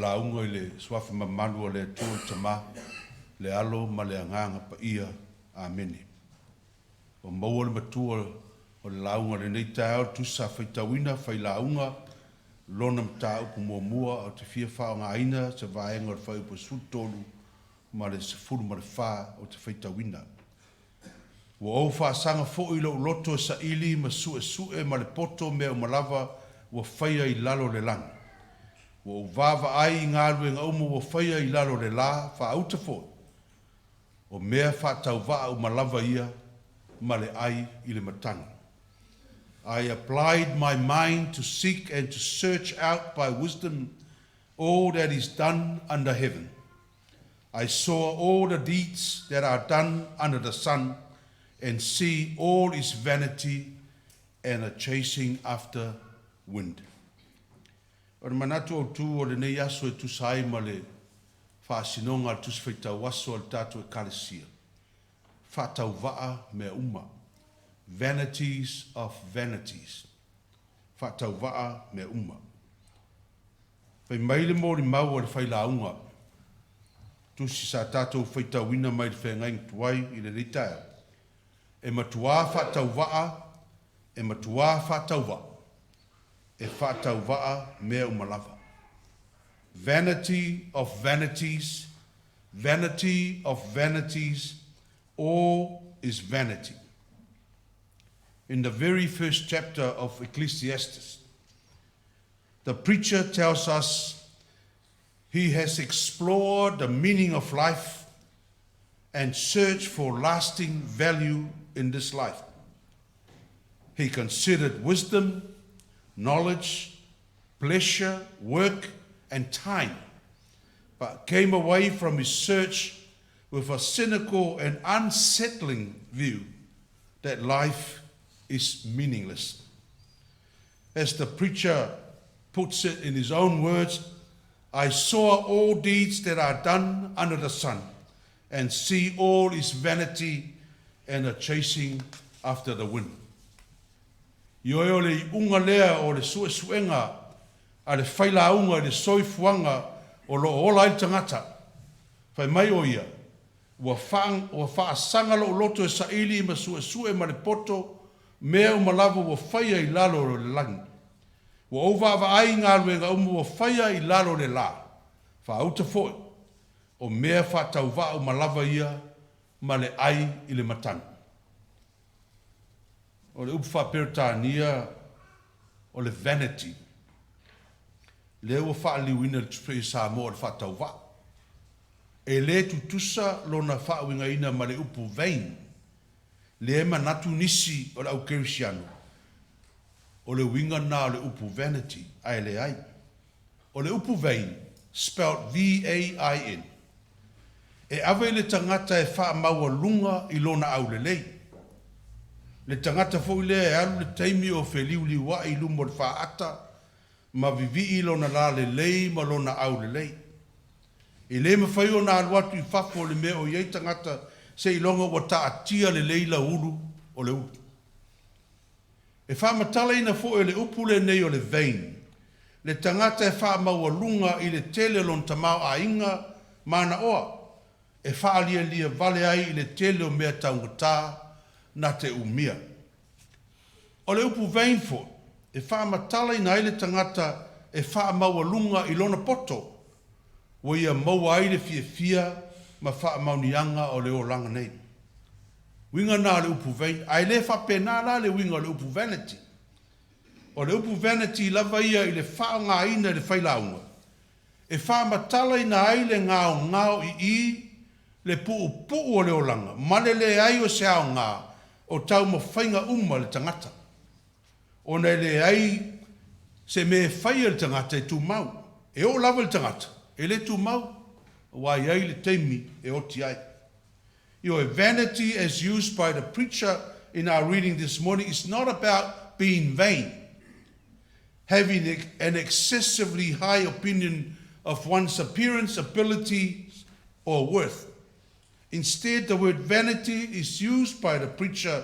lauga i le Suafa mamalu o le Atua le Tama, le Alo ma le Agaga Paia. Amene. Ua maua le matua o le lauga i lenei taeao le tusi sa faitauina failauga lona mataupu muamua ou te fia faaaogaina se vaega o le fuaiupu 13 ma le 14 ou te faitauina. Ua ou faasaga foi lou loto e saili ma suesue ma le poto mea uma lava ua faia i lalo o le lagi. Ua ou vaavaai i galuega uma ua faia i lalo o le la, faauta foi, o mea faatauvaa uma lava ia ma le ai i le matagi. I applied my mind to seek and to search out by wisdom all that is done under heaven. I saw all the deeds that are done under the sun, and see all is vanity and a chasing after wind. O le manatu autu o lenei aso e tusa ai ma le faasinoga a le Tusi Faitau Aso a le tatou Ekalesia, faatauvaa mea uma, vanities of vanities, faatauvaa mea uma. Fai mai le molimau a le failauga, tusi sa tatou faitauina mai le feagaiga tuai i lenei taeao, e matuā faatauvaa, e matuā faatauvaa, e faatauvaa mea uma lava. Vanity of vanities, vanity of vanities, all is vanity. In the very first chapter of Ecclesiastes, the preacher tells us he has explored the meaning of life and searched for lasting value in this life. He considered wisdom, knowledge, pleasure, work, and time, but came away from his search with a cynical and unsettling view that life is meaningless. As the preacher puts it in his own words, I saw all deeds that are done under the sun, and see all is vanity and a chasing after the wind. Ioe o le iuga lea o le suesuega a le failauga i le soifuaga o lo o ola ai le tagata. Fai mai o ia, ua, fa, ua faasaga lou loto e saili ma suesue ma le poto, mea uma lava ua faia i lalo o le lagi. Ua ou vaavaai i galuega uma ua faia i lalo o le la. Faauta foi, o mea faatauvaa uma lava ia ma le ai i le matagi. O le upu faa-Peretania o le vanity, lea ua faaliliuina i le Tusi Paia Samoa o le faatauvaa. E le tutusa lona faauigaina ma le upu vain, lea e manatu nisi o le au kerisiano, o le uiga lena o le upu vanity, ae leai. O le upu vain, spelled V-A-I-N, e ave i le tagata e faamaualuga i lona aulelei. Le tagata foi lea e alu le taimi o feliuliuai i luma o le faata ma vivii lona lalelei ma lona aulelei. E le mafai ona alu atu i fafo i le mea o i ai tagata seiloga ua taatia lelei lauulu o le ulu. E faamatalaina foi e le upu lenei o le vain, le tagata e faamaualuga i le tele o lona tamaoaiga manaoa, e faalialia vale ai i le tele o mea taugata na te umia. O le upu vain foi, e faamatalaina ai le tagata e faamaualuga i lona poto, ua ia maua ai le fiafia ma faamaoniaga o le olaga nei. Uiga na o le upu vain, ae le faapena la le uiga o le upu vanity. O le upu vanity lava ia i le faaaogaina i le failauga, e faamatalaina ai le gaogao i'i le puupuu o le olaga ma le leai o se aoga o taumafaiga uma a le tagata. Ona e leai se mea e faia e le tagata e tumau. E oo lava i le tagata, e le tumau, aua e i ai le taimi e oti ai. Ioe, vanity as used by the preacher in our reading this morning is not about being vain, having an excessively high opinion of one's appearance, ability, or worth. Instead, the word vanity is used by the preacher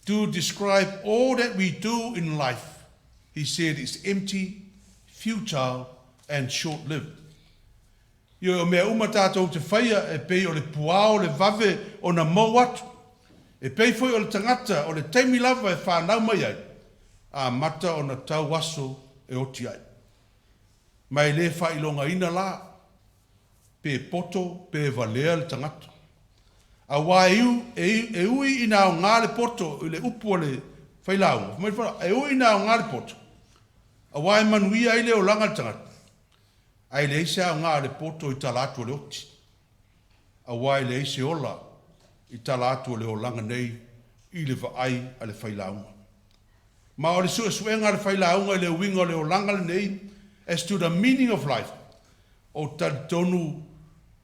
to describe all that we do in life. He said is empty, futile, and short lived. Ioe, o mea uma tatou te faia e pei o le puao le vave ona mou atu. E pei foi o le tagata o le taimi lava e fanau mai ai, amata ona tau aso e oti ai. Ma e le faailogaina la, pe poto pe valea le tagata. Aua e, e, e ui ina aoga le poto i le upu a le failauga, fai mai le failauga, e ui ina aoga le poto, auā e manuia ai le olaga o le tagata, ae leai se aoga o le poto i tala atu o le oti, auā e leai se ola i tala atu o le olaga nei i le vaai a le failauga. Ma o le suesuega a le failauga i le uiga o le olaga lenei, as to the meaning of life, o talitonu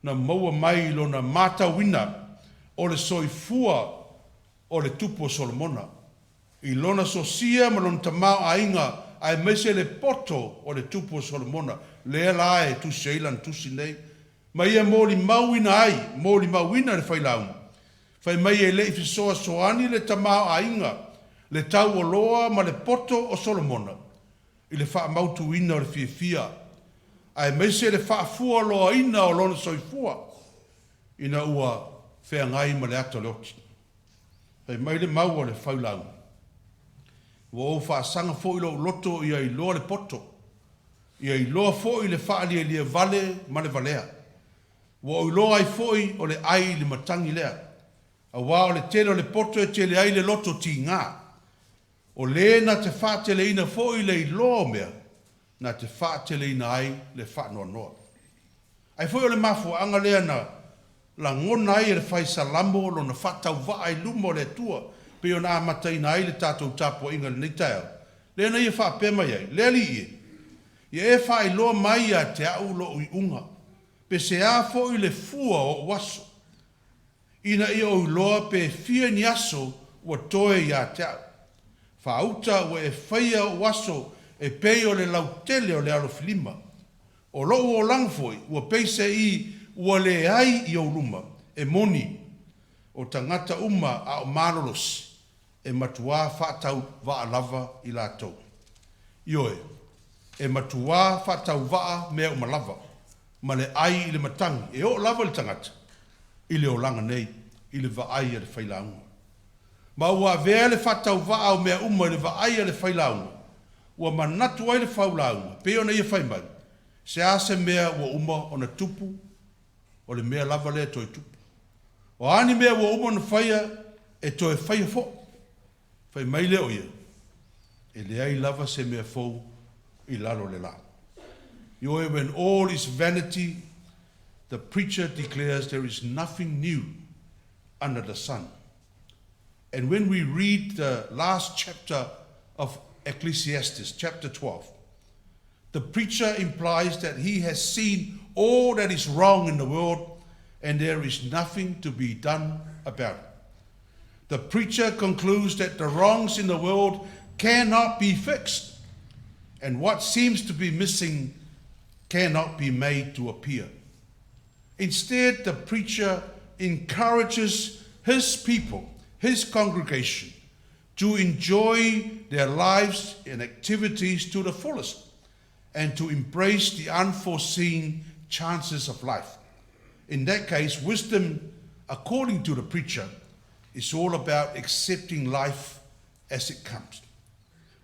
na maua mai i lona matauina o le soifua o le tupu o Solomona, i lona sosia ma lona tamaoaiga aemaise le poto o le tupu o Solomona, lea la e tusi ai lana tusi nei, ma ia molimauina ai, molimauina e le failauga, fai mai e le i fesoasoani le tamaoaiga, le taualoa ma le poto o Solomona i le faamautuina o le fiafia, aemaise le faafualoaina o lona soifua ina ua feagai ma le ata o le oti. Fai mai le mau a le failauga, Ua ou faasaga foi lou loto ia iloa le poto, ia iloa foi le faalielie vale ma le valea. Ua ou iloa ai foi o le ai i le matagi lea, auā o le tele o le poto e tele ai le loto tigā. O le na te faateleina foi le iloa o mea, na te faateleina ai le faanoanoa. Ai foi o le mafuaaga lea na lagona ai e le Fai Salamo lona faatauvaa i luma o le Atua, pei ona amataina ai le tatou tapuaiga i lenei taeao, lea na ia faapea mai ai, Le Alii e, ia e faailoa mai ia te a'u lo'u iuga, pe se a foi le fua o o'u aso, ina ia ou iloa pe fia ni aso ua toe ia te a'u. Faauta ua e faia o'u aso e pei o le lautele o le alofilima. O lo'u olaga foi ua peiseai ua leai i ou luma, e moni, o tagata uma a o malolosi, e matuā faatauvaa lava i latou. Ioe, e matuā faatauvaa mea uma lava, ma le ai i le matagi, e oo lava i le tagata, i le olaga nei, i le vaai a le failauga. Ma ua avea le faatauvaa o mea uma i le vaai a le failauga, ua manatu ai le failauga, pei ona ia fai mai, se a se mea ua uma ona tupu, o le mea lava lea e toe tupu. O a ni mea ua uma ona faia, e toe faia foi. Fai mai lea o ia, e leai lava se mea fou i lalo o le la. Ioe, when all is vanity, the preacher declares there is nothing new under the sun. And when we read the last chapter of Ecclesiastes, chapter 12, the preacher implies that he has seen all that is wrong in the world and there is nothing to be done about it. The preacher concludes that the wrongs in the world cannot be fixed, and what seems to be missing cannot be made to appear. Instead, the preacher encourages his people, his congregation, to enjoy their lives and activities to the fullest and to embrace the unforeseen chances of life. In that case, wisdom, according to the preacher, is all about accepting life as it comes,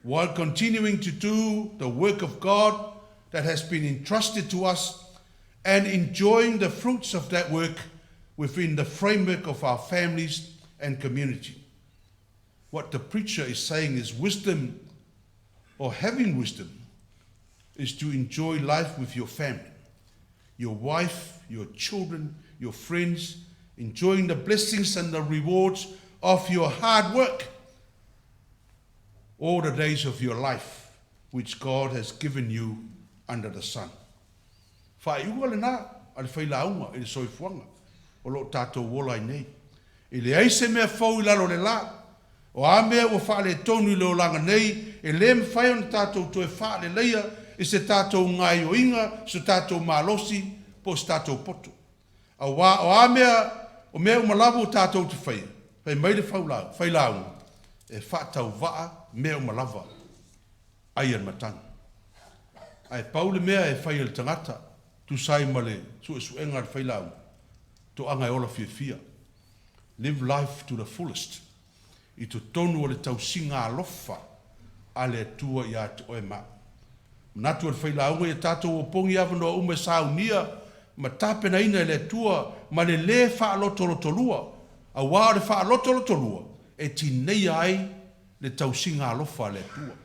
while continuing to do the work of God that has been entrusted to us and enjoying the fruits of that work within the framework of our families and community. What the preacher is saying is wisdom, or having wisdom, is to enjoy life with your family, your wife, your children, your friends, enjoying the blessings and the rewards of your hard work all the days of your life which God has given you under the sun. Faaiuga lena a le failauga i le soifuaga o lo o tatou ola ai nei. E leai se mea fou i lalo o le la. O a mea ua faaletonu i le olaga nei, e le mafai ona tatou toe faaleleia i se tatou gaoioiga, so tatou malosi, po o se tatou poto. Auā o a mea, o mea uma lava ua tatou te faia, fai mai le failauga, e faatauvaa mea uma lava, ai a le matagi. Ae pau le mea e fai e le tagata, Tusa ai ma le suesuega a le failauga, toaga e ola fiafia, live life to the fullest, i totonu o le tausiga alofa a le Atua ia te oe ma au. Manatu o le failauga ia tatou opogi avanoa uma e saunia ma tapenaina e le Atua ma le lē faalotolotolua, auā o le faalotolotolua e tineia ai le tausiga alofa a le Atua.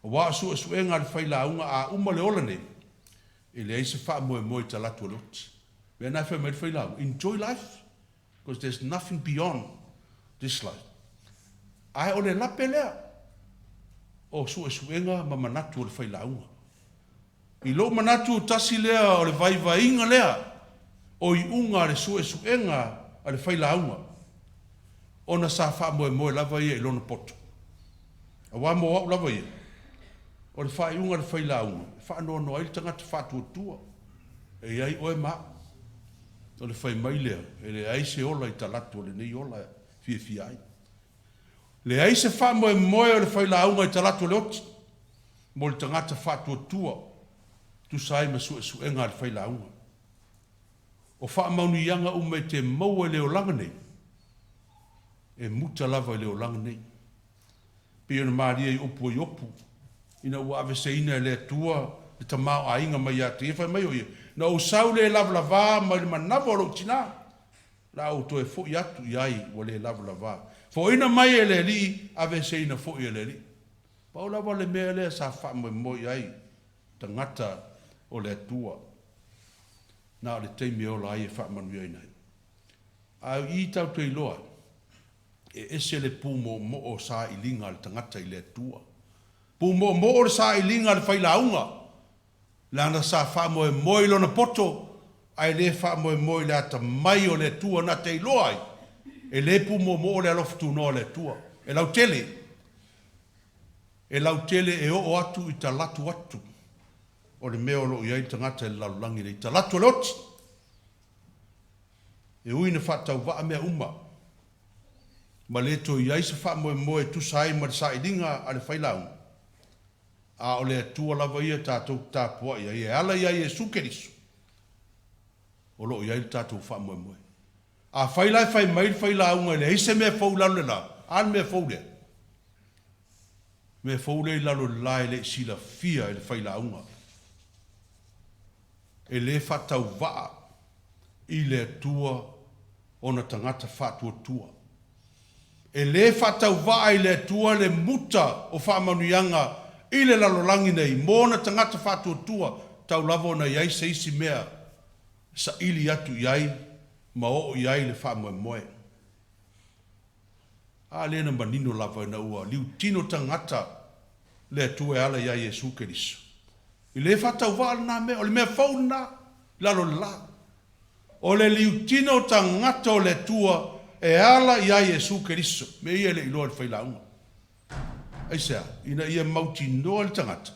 Aua o suesuega a le failauga a uma le ola nei, e leai se faamoemoe i talaatu o le oti. Mea na e fai mai ai le failauga, enjoy life because there's nothing beyond this life. Ae o le lape lea o suesuega ma manatu o le failauga. I lou manatu tasi lea o le vaivaiga lea o iuga a le suesuega a le failauga ona sa faamoemoe lava ia i lona poto. Aua mo au lava ia, o le faaiuga a le failauga e faanoanoa ai le tagata faatuatua e i ai oe ma au. O le fai mai lea, e leai se ola i talaatu o lenei ola e fiafia ai. Leai se faamoemoe o le failauga i talaatu o le oti mo le tagata faatuatua tusa ai ma suesuega a le failauga. O faamaunuiaga uma e te maua i le olaga nei, e muta lava i le olaga nei. Pei ona malie i upu o Iopu, ina ua aveseina e le Atua le tamaoaiga mai ia te ia, fai mai o ia, Na ou sau le lavalava mai le manava o lou tinā, o le a ou toe foi atu i ai ua le lavalava. Foina mai e le Alii, aveeseina foi e le Alii. Pau lava le mea lea sa faamoemoe i ai tagata o le Atua, na o le taimi e ola ai e faamanuiaina ai. A i tatou te iloa ai, e ese le pumoomoo o sailiga a le tagata i le Atua. Pumoomoo le sailiga a le failauga, leaga sa faamoemoe i lona poto, ae le faamoemoe i le atamai o le Atua na te iloa ai, e le pumoomoo le alofa tunoa o le Atua. E lautele, e lautele e oo atu i talaatu atu o le mea o lo o i ai le tagata i le lalolagi nei, talaatu o le oti. E ui ina faatauvaa mea uma, ma le toe i ai se faamoemoe e tusa ai ma le sailiga a le failauga, a o le Atua lava ia tatou te tapuai ai e ala iā Iesu Keriso, o lo o i ai le tatou faamoemoe. Afai la e fai mai le failauga e leai se mea fou i lalo i le la, a le mea fou lea? Mea fou lea i lalo i le la e le i silafia e le failauga. E le faatauvaa i le Atua ona tagata faatuatua. E le faatauvaa i le Atua le muta o faamanuiaga i le lalolagi nei mo ona tagata faatuatua, tau lava ona i ai se isi mea e saili atu i ai ma oo i ai le faamoemoe. A lea na manino lava ina ua liutino tagata le Atua e ala iā Iesu Keriso. E le faatauvaa lena mea, o le mea fou lena i lalo o le la. O le liutino tagata o le Atua e ala iā Iesu Keriso. Mea ia e le i iloa e le failauga. Aisea? Ina ia mautinoa le tagata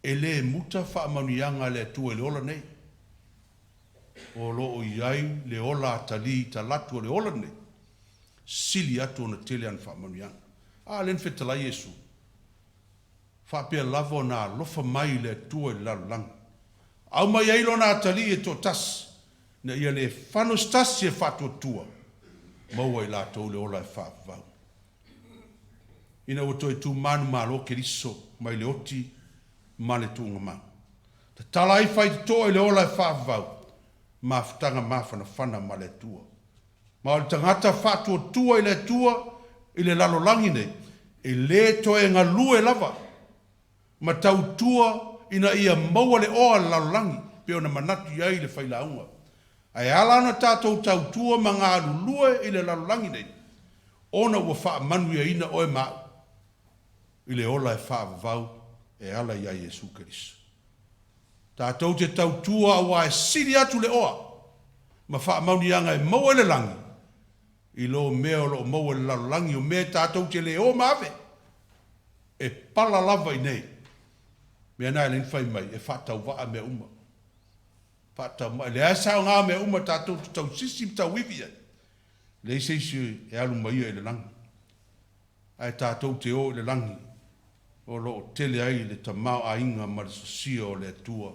e le muta faamanuiaga a le Atua i le ola nei. O lo o i ai le ola atalii i talatu o le ola lenei, sili atu ona tele ana faamanuiaga. A lea na fetalai Iesu, faapea lava ona alofa mai le Atua i le lalolagi, aumai ai Lona atalii e toatasi, ina ia le fano se tasi e faatuatua, maua i latou le ola e faavavau. Ina ua toe tu manumalo Keriso mai le oti ma le tuugamau. Tatala ai faitotoa i le ola e faavavau, mafutaga mafanafana ma le Atua. Ma o le tagata faatuatua i le Atua i le lalolagi nei, e le toe galue lava ma tautua ina ia maua le oa o le lalolagi, pei ona manatu i ai le failauga. Ae ala ona tatou tautua ma galulue i le lalolagi nei, ona ua faamanuiaina oe ma au i le ola e faavavau e ala iā Iesu Keriso. Tatou te tautua aua e sili atu le oa ma faamauniaga e maua i le lagi i lo mea o lo o maua i le lalolagi, o mea tatou te le o ma ave, e pala lava i nei. Mea na e le fai mai e faatauvaa mea uma. Faatauma'a, e leai se aoga o mea uma tatou te tausisi ma tauivi i ai, leai se isi e alu ma ia i le lagi. Ae tatou te o i le lagi o lo o tele ai le tamaoaiga ma le sosia o le Atua.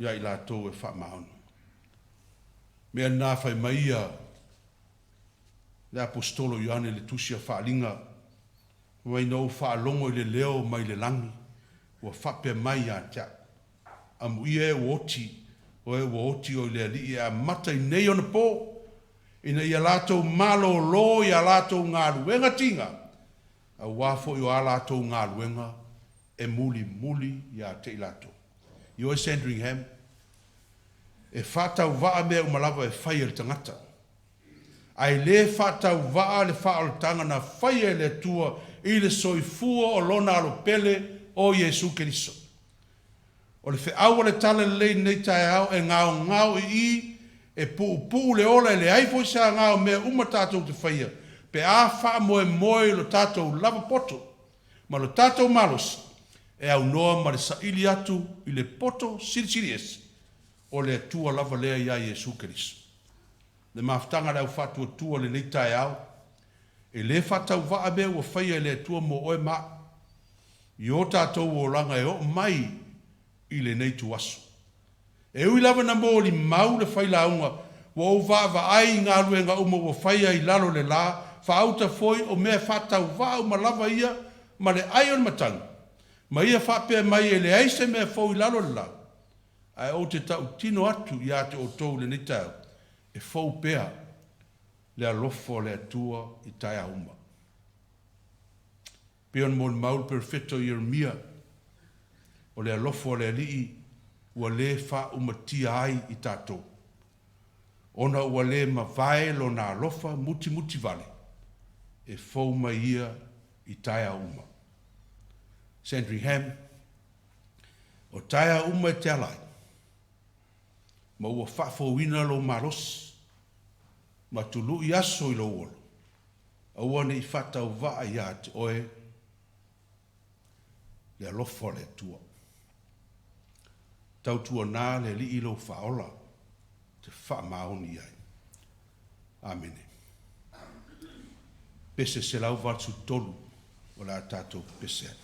ia i latou e faamaoni. Mea lena fai mai ia le Aposetolo o Ioane i le Tusi a Faaaliga, fai mai, Na ou faalogo i le leo mai le lagi ua faapea mai ia te au, Amuia e ua oti, o e ua oti i le Alii e amata i nei ona po, ina ia latou malōlō i a latou galuega tiga, auā foi o a latou galuega e mulimuli ia te i latou. Ioe Sandringham, e faatauvaa mea uma lava e fai e le tagata, ae le faatauvaa le faaolataga na faia e le Atua i le soifua o Lona Alo pele o Iesu Keriso. O le feau o le Talalelei i lenei taeao e gaogao i i, e puupuu le ola e leai foi se aga o mea uma tatou te faia pe a faamoemoe i lo tatou lava poto ma lo tatou malosi e aunoa ma le saili atu i le poto silisili ese o le Atua lava lea ia Iesu Keriso. Le mafutaga a le Au Faatuatua i lenei taeao, e le faatauvaa mea ua faia e le Atua mo oe ma a'u i o tatou olaga e oo mai i lenei ituaso. E ui lava ina molimau le failauga, ua ou vaavaai i galuega uma ua faia i lalo o le la, faauta foi o mea faatauvaa uma lava ia ma le ai o le matagi, ma ia faapea mai e leai se mea fou i lalo o le la, ae ou te tautino atu ia te outou i lenei taeao, e fou pea le alofa o le Atua i taeao uma. E pei ona molimau le Perofeta o Ieremia, o le alofa o le Alii ua le faaumatia ai i tatou, ona ua le mavae Lona alofa mutimutivale, e fou mai ia i taeao uma. Sandringham, o taeao uma e te ala ai, ma ua faafouina lou malosi, ma tului aso i lou ola, aua ne i faatauvaa ia te oe le alofa o le Atua. Tautuana le Alii lou Faaola, e te faamaoni i ai. Amene. Pese 183 o le a tatou pepese ai.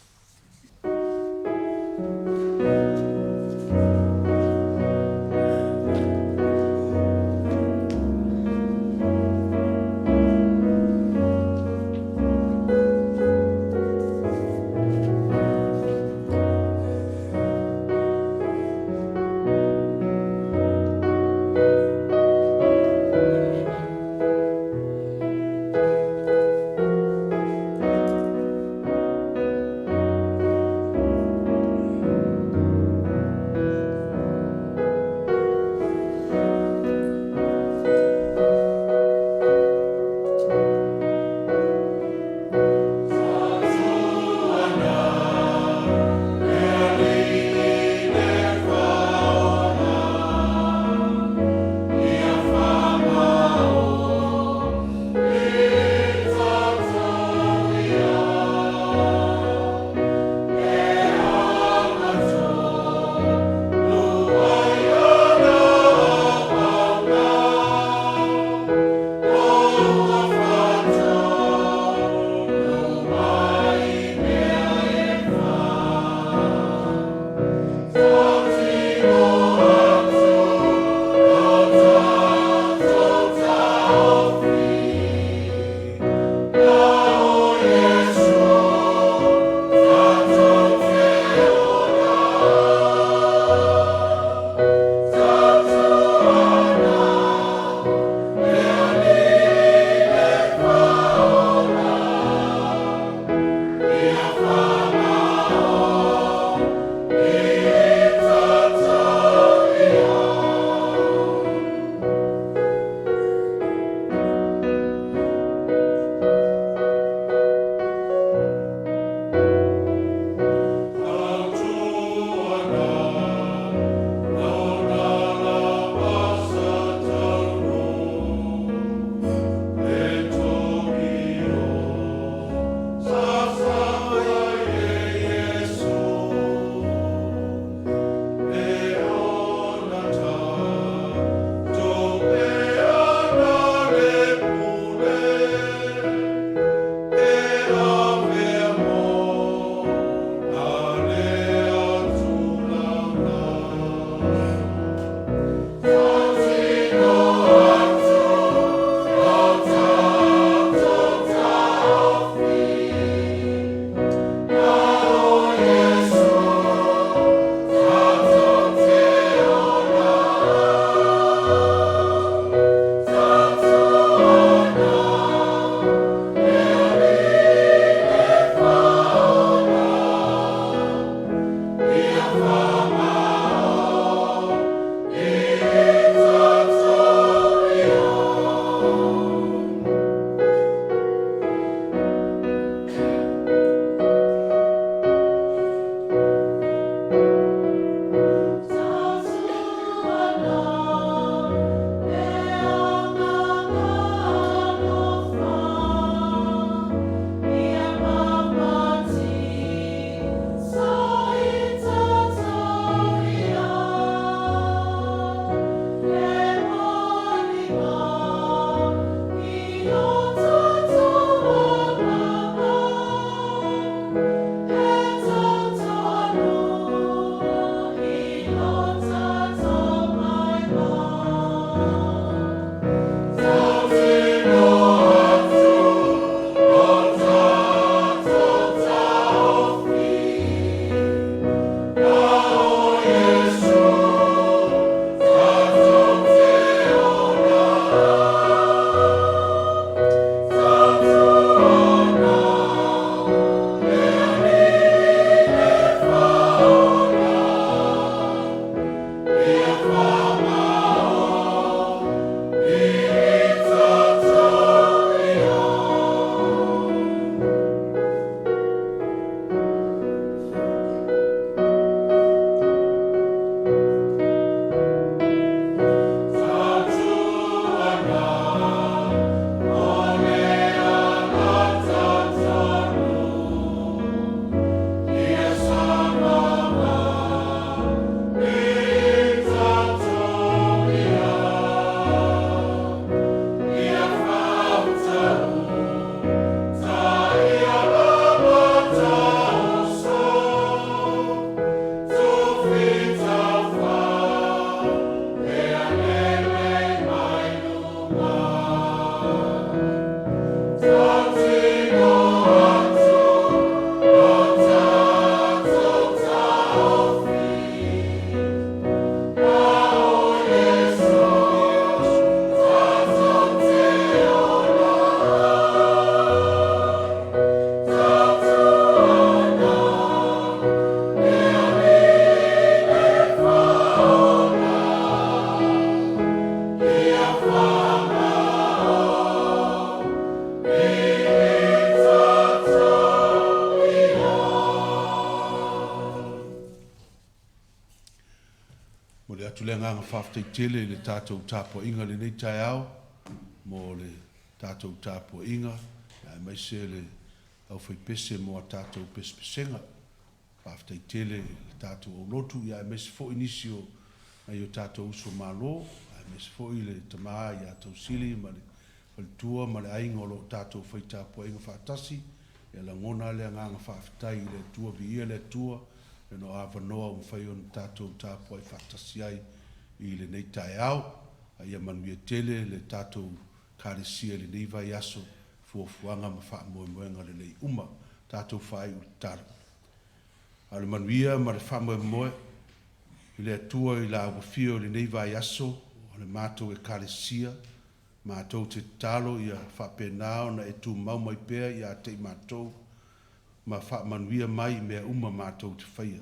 faafetai tele i le tatou tapuaiga i lenei taeao mo le tatou tapuaiga aemaise le aufaipese mo a tatou pesepesega. Faafetai tele i le tatou aulotu aemaise foi nisi o nai o tatou uso malo, aemaise foi le tama ia Tausili ma le faletua ma le aiga o lo o tatou fai tapuaiga faatasi. E lagona lava le agaga faafetai i le Atua, viia le Atua i Lona avanoa ua mafai ona tatou tapuai faatasi ai i lenei taeao. A ia manuia tele le tatou Ekalesia i lenei vaiaso i fuafuaga ma faamoemoega lelei uma. Tatou faaiu i le tatalo. A o le manuia ma le faamoemoe i le Atua i la ua afio i lenei vaiaso o le matou Ekalesia, matou te tatalo ia faapena ona e tumau mai pea ia te i matou ma faamanuia mai i mea uma matou te faia.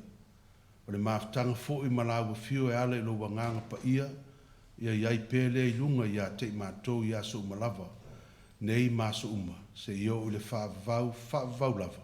O le mafutaga foi ma la ua afio e ala i lou Agaga Paia, ia i ai pea lea i luga ia te i matou i aso uma lava, nei ma aso uma, seia oo i le faavavau, faavavau lava.